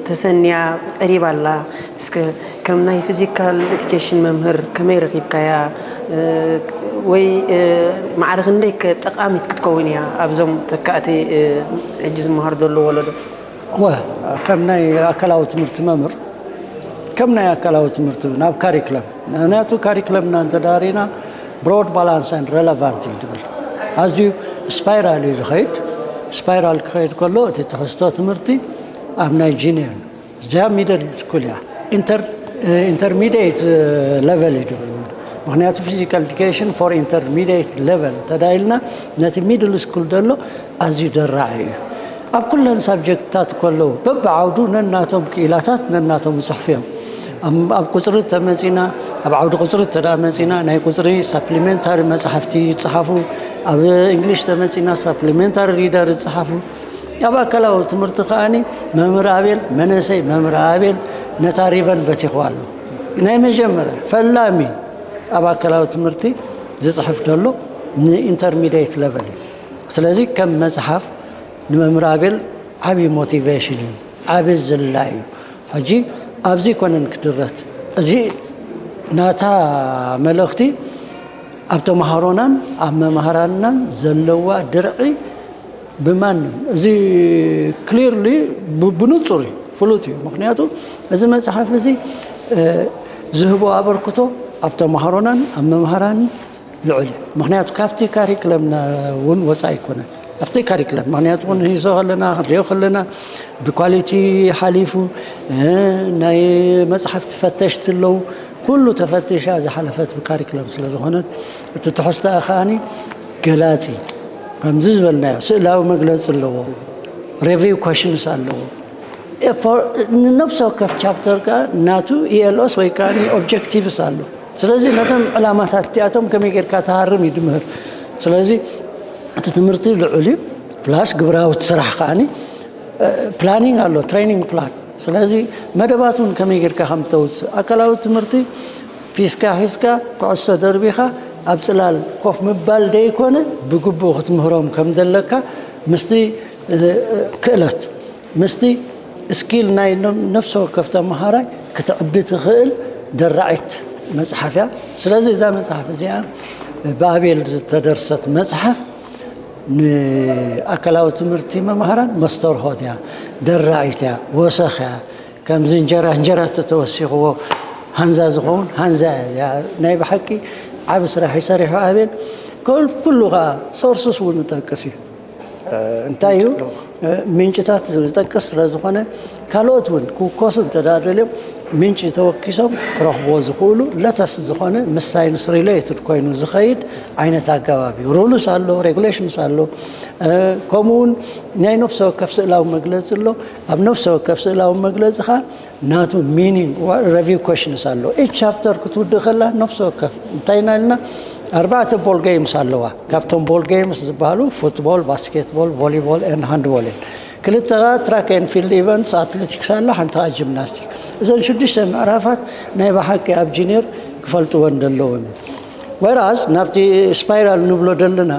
ተሰንያ ቀሪባ ኣላ። እስከ ከም ናይ ፊዚካል ኤዱኬሽን መምህር ከመይ ረኺብካያ? ወይ ማዕረ ክንደይ ከ ጠቓሚት ክትከውን እያ ኣብዞም ተካእቲ ሕጂ ዝመሃሩ ዘለዉ ወለዶ? እወ፣ ከም ናይ ኣካላዊ ትምህርቲ መምህር ከም ናይ ኣካላዊ ትምህርቲ ናብ ካሪክለም፣ ምክንያቱ ካሪክለምና እንተዳሪና ብሮድ ባላንስ ን ሬለቫንት እዩ ድብል። ኣዝዩ ስፓይራል እዩ ዝኸይድ። ስፓይራል ክኸይድ ከሎ እቲ ትሕዝቶ ትምህርቲ ኣብ ናይ ጂኒየር እዚኣ ሚደል ስኩል እያ። ኢንተርሚዲየት ለቨል እዩ ድብል። ምክንያቱ ፊዚካል ኤዱኬሽን ፎር ኢንተርሚዲየት ለቨል ተዳይልና ነቲ ሚድል ስኩል ዘሎ ኣዝዩ ደራዒ እዩ። ኣብ ኩለን ሳብጀክትታት ከለዉ በብዓውዱ ነናቶም ክኢላታት ነናቶም ይፅሕፉ እዮም። ኣብ ቁፅሪ ተመፂና ኣብ ዓውዲ ቁፅሪ ተዳ መፂና ናይ ቁፅሪ ሳፕሊሜንታሪ መፅሓፍቲ ይፅሓፉ። ኣብ እንግሊሽ ተመፂና ሳፕሊሜንታሪ ሪደር ይፅሓፉ። ኣብ ኣካላዊ ትምህርቲ ከኣ መምህር ኣቤል መነሰይ መምህር ኣቤል ነታ ሪቨን በቲኽዋ ኣሎ። ናይ መጀመርያ ፈላሚ ኣብ ኣካላዊ ትምህርቲ ዝፅሕፍ ዘሎ ንኢንተርሚዲየት ለቨል እዩ። ስለዚ ከም መፅሓፍ ንመምህር ኣቤል ዓብዪ ሞቲቬሽን እዩ፣ ዓብዪ ዝላ እዩ። ሕጂ ኣብዚ ኮነን ክድረት እዚ ናታ መልእኽቲ ኣብ ተምሃሮናን ኣብ መምሃራንናን ዘለዋ ድርዒ ብማንም እዚ ክሊርሊ ብንፁር እዩ፣ ፍሉጥ እዩ። ምክንያቱ እዚ መፅሓፍ እዚ ዝህቦ ኣበርክቶ ኣብ ተምሃሮናን ኣብ መምሃራንን ልዑል እዩ። ምክንያቱ ካብቲ ካሪክለምና እውን ወፃኢ ኣይኮነን። ኣብቲ ካሪክለም ምክንያቱ ንህይሶ ከለና ክንሪኦ ከለና ብኳሊቲ ሓሊፉ ናይ መፅሓፍቲ ፈተሽቲ ኣለዉ። ኩሉ ተፈቲሻ ዝሓለፈት ብካሪክለም ስለ ዝኾነት እቲ ትሕዝቶኣ ከዓኒ ገላፂ ከምዚ ዝበልናዮ ስእላዊ መግለፂ ኣለዎ። ሬቪው ኮሽንስ ኣለዎ። ንነብሲ ወከፍ ቻፕተር ከዓ ናቱ ኢኤልኦስ ወይ ከዓ ኦብጀክቲቭስ ኣሎ። ስለዚ ነቶም ዕላማታት እቲኣቶም ከመይ ጌርካ ትሃርም እዩ ድምህር። ስለዚ እቲ ትምህርቲ ልዑል እዩ። ፕላስ ግብራዊ ስራሕ ከዓኒ ፕላኒንግ ኣሎ፣ ትሬኒንግ ፕላን። ስለዚ መደባት እውን ከመይ ጌርካ ከም ተውፅእ ኣካላዊ ትምህርቲ ፊስካ ሒዝካ ኩዕሶ ደርቢኻ ኣብ ፅላል ኮፍ ምባል ደይኮነ ብግቡእ ክትምህሮም ከም ዘለካ ምስቲ ክእለት ምስቲ ስኪል ናይ ነፍሲ ወከፍ ተምሃራይ ክትዕቢ ትኽእል ደራዒት መፅሓፍ እያ። ስለዚ እዛ መፅሓፍ እዚኣ ብኣቤል ዝተደርሰት መፅሓፍ ንኣካላዊ ትምህርቲ መምሃራን መስተርሆት እያ፣ ደራዒት እያ፣ ወሰኽ እያ። ከምዚ እንጀራ እንጀራ ተተወሲኽዎ ሃንዛ ዝኸውን ሃንዛ እያ። ናይ ብሓቂ ዓብ ስራሕ ይሰሪሑ ኣቤል። ኩሉ ከዓ ሶርስስ እውን ይጠቅስ እዩ። እንታይ እዩ ምንጭታት ዝጠቅስ ስለ ዝኾነ፣ ካልኦት እውን ክውከሱ እንተደልዮም ምንጭ ተወኪሶም ክረኽብዎ ዝኽእሉ ለተስ ዝኾነ ምስ ሳይንስ ሪሌትድ ኮይኑ ዝኸይድ ዓይነት ኣገባብ እዩ። ሩልስ ኣሎ፣ ሬጉሌሽንስ ኣሎ። ከምኡ እውን ናይ ነፍሲ ወከፍ ስእላዊ መግለፂ ኣሎ። ኣብ ነፍሲ ወከፍ ስእላዊ መግለፂ ከዓ ናቱ ሚኒንግ፣ ረቪው ኮሽንስ ኣሎ። ኢች ቻፕተር ክትውድእ ከላ ነፍሲ ወከፍ እንታይ ኢና ኢልና፣ ኣርባዕተ ቦል ገይምስ ኣለዋ። ካብቶም ቦል ገይምስ ዝበሃሉ ፉትቦል፣ ባስኬትቦል፣ ቮሊቦል ን ሃንድቦል እየን። ክልተ ከዓ ትራክ ን ፊልድ ኢቨንትስ፣ ኣትሌቲክስ ኣላ፣ ሓንቲ ከዓ ጂምናስቲክ። እዘን ሽዱሽተ ምዕራፋት ናይ ብሓቂ ኣብ ጂኒር ክፈልጥወን ዘለዎም። ወይራስ ናብቲ ስፓይራል ንብሎ ዘለና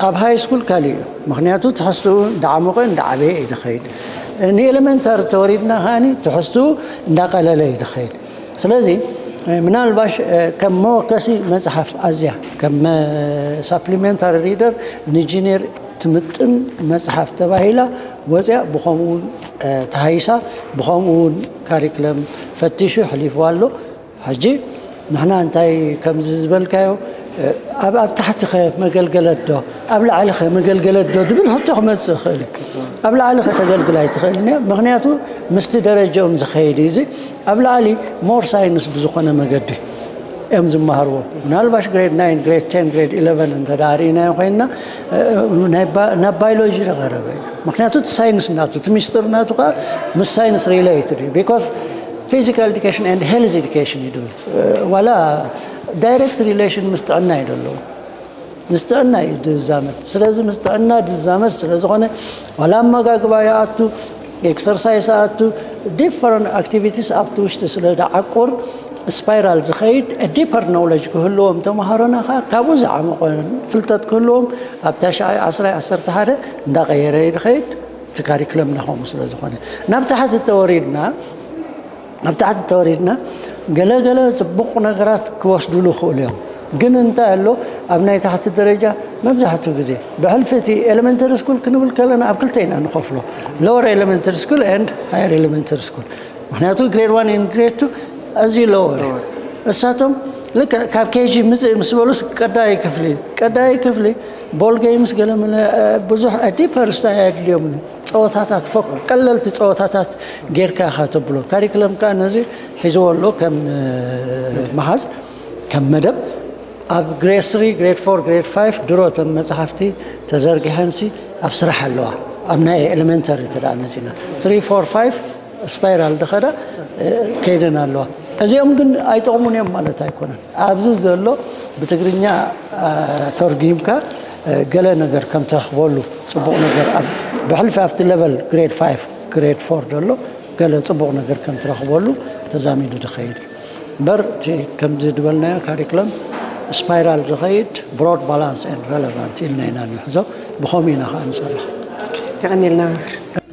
ኣብ ሃይ ስኩል ካሊእ እዩ። ምክንያቱ ትሕዝትኡ እንዳዓሞቐ እንዳዓበየ እዩ ዝኸይድ። ንኤሌመንታሪ ተወሪድና ከዓኒ ትሕዝትኡ እንዳቐለለ እዩ ዝኸይድ። ስለዚ ምናልባሽ ከም መወከሲ መፅሓፍ ኣዝያ ከም ሳፕሊሜንታሪ ሪደር ንጂኒር ትምጥን መፅሓፍ ተባሂላ ወፅያ፣ ብኸምኡ እውን ተሃይሳ፣ ብኸምኡ እውን ካሪክለም ፈቲሹ ሕሊፍዋ ኣሎ። ሕጂ ንሕና እንታይ ከምዚ ዝበልካዮ ኣብ ኣብ ታሕቲ ከ መገልገለት ዶ ኣብ ላዕሊ ከ መገልገለት ዶ ዝብል ሕቶ ክመፅእ ይኽእል እዩ። ኣብ ላዕሊ ከተገልግል ኣይትኽእልን እያ። ምክንያቱ ምስቲ ደረጃኦም ዝኸይድ እዩ። እዚ ኣብ ላዕሊ ሞር ሳይንስ ብዝኾነ መገዲ እዮም ዝመሃርዎ። ምናልባሽ ግሬድ ናይን፣ ግሬድ ቴን፣ ግሬድ ኢለቨን እንተ ደኣ ርኢናዮ ኮይንና ናብ ባዮሎጂ ዝቐረበ እዩ። ምክንያቱ እቲ ሳይንስ ናቱ እቲ ሚስጥር ናቱ ከዓ ምስ ሳይንስ ሪሌትድ እዩ። ቢኮዝ ፊዚካል ኤዱኬሽን ኤንድ ሄልዝ ኤዱኬሽን እዩ ድብል ዋላ ዳይሬክት ሪሌሽን ምስ ጥዕና እዩ ዘለዎ። ምስ ጥዕና እዩ ዝዛመድ። ስለዚ ምስ ጥዕና ዝዛመድ ስለ ዝኾነ ዋላ ኣመጋግባ ይኣቱ፣ ኤክሰርሳይስ ኣቱ፣ ዲፈረንት ኣክቲቪቲስ ኣብቲ ውሽጢ ስለ ዝዓቁር ስፓይራል ዝኸይድ ዲፐር ኖውለጅ ክህልዎም ተምሃሮና ከዓ ካብኡ ዝዓመቐ ፍልጠት ክህልዎም ኣብ ታሽዓይ ዓስራይ ዓሰርተ ሓደ እንዳቐየረ እዩ ዝኸይድ። እቲ ካሪክለም ናኸምኡ ስለ ዝኾነ ናብ ታሕቲ ተወሪድና ኣብ ታሕቲ ተወሪድና ገለ ገለ ፅቡቕ ነገራት ክወስዱሉ ይኽእሉ እዮም። ግን እንታይ ኣሎ ኣብ ናይ ታሕቲ ደረጃ መብዛሕትኡ ግዜ ብሕልፊ እቲ ኤሌመንተሪ ስኩል ክንብል ከለና ኣብ ክልተ ኢና ንኸፍሎ። ሎወር ኤሌመንተሪ ስኩል ኤንድ ሃየር ኤሌመንተሪ ስኩል። ምክንያቱ ግሬድ ዋን ኤንድ ግሬድ ቱ ኣዝዩ ሎወር እዩ። እሳቶም ልክዕ ካብ ኬጂ ምፅእ ምስ በሉስ ቀዳይ ክፍሊ ቀዳይ ክፍሊ ቦል ገይምስ ገለ መለ ብዙሕ ዲፐር ስታይ ኣየድልዮምን። ፀወታታት ፎክ ቀለልቲ ፀወታታት ጌርካ ኢኻ ተብሎ። ካሪክለም ከዓ ነዚ ሒዝዎ ኣሎ ከም መሓዝ ከም መደብ ኣብ ግሬድ ስሪ ግሬድ ፎር ግሬድ ፋይቭ ድሮ ተን መፅሓፍቲ ተዘርጊሐንሲ ኣብ ስራሕ ኣለዋ። ኣብ ናይ ኤሌመንተሪ እንተ ደኣ መፂና ስሪ ፎር ፋይቭ ስፓይራል ድኸዳ ከይደን ኣለዋ። እዚኦም ግን ኣይጠቕሙን እዮም ማለት ኣይኮነን። ኣብዚ ዘሎ ብትግርኛ ተርጉምካ ገለ ነገር ከም ትረኽበሉ ፅቡቕ ነገር ብሕልፊ ኣብቲ ለቨል ግሬድ ፋይቭ ግሬድ ፎር ዘሎ ገለ ፅቡቕ ነገር ከም ትረኽበሉ ተዛሚዱ ዝኸይድ እዩ። እምበር እቲ ከምዚ ዝበልናዮ ካሪክለም ስፓይራል ዝኸይድ ብሮድ ባላንስ ኤንድ ረለቫንት ኢልና ኢና ንሕዞ። ብኸምኡ ኢና ከዓ ንሰርሕ። የቐንየልና መምህር።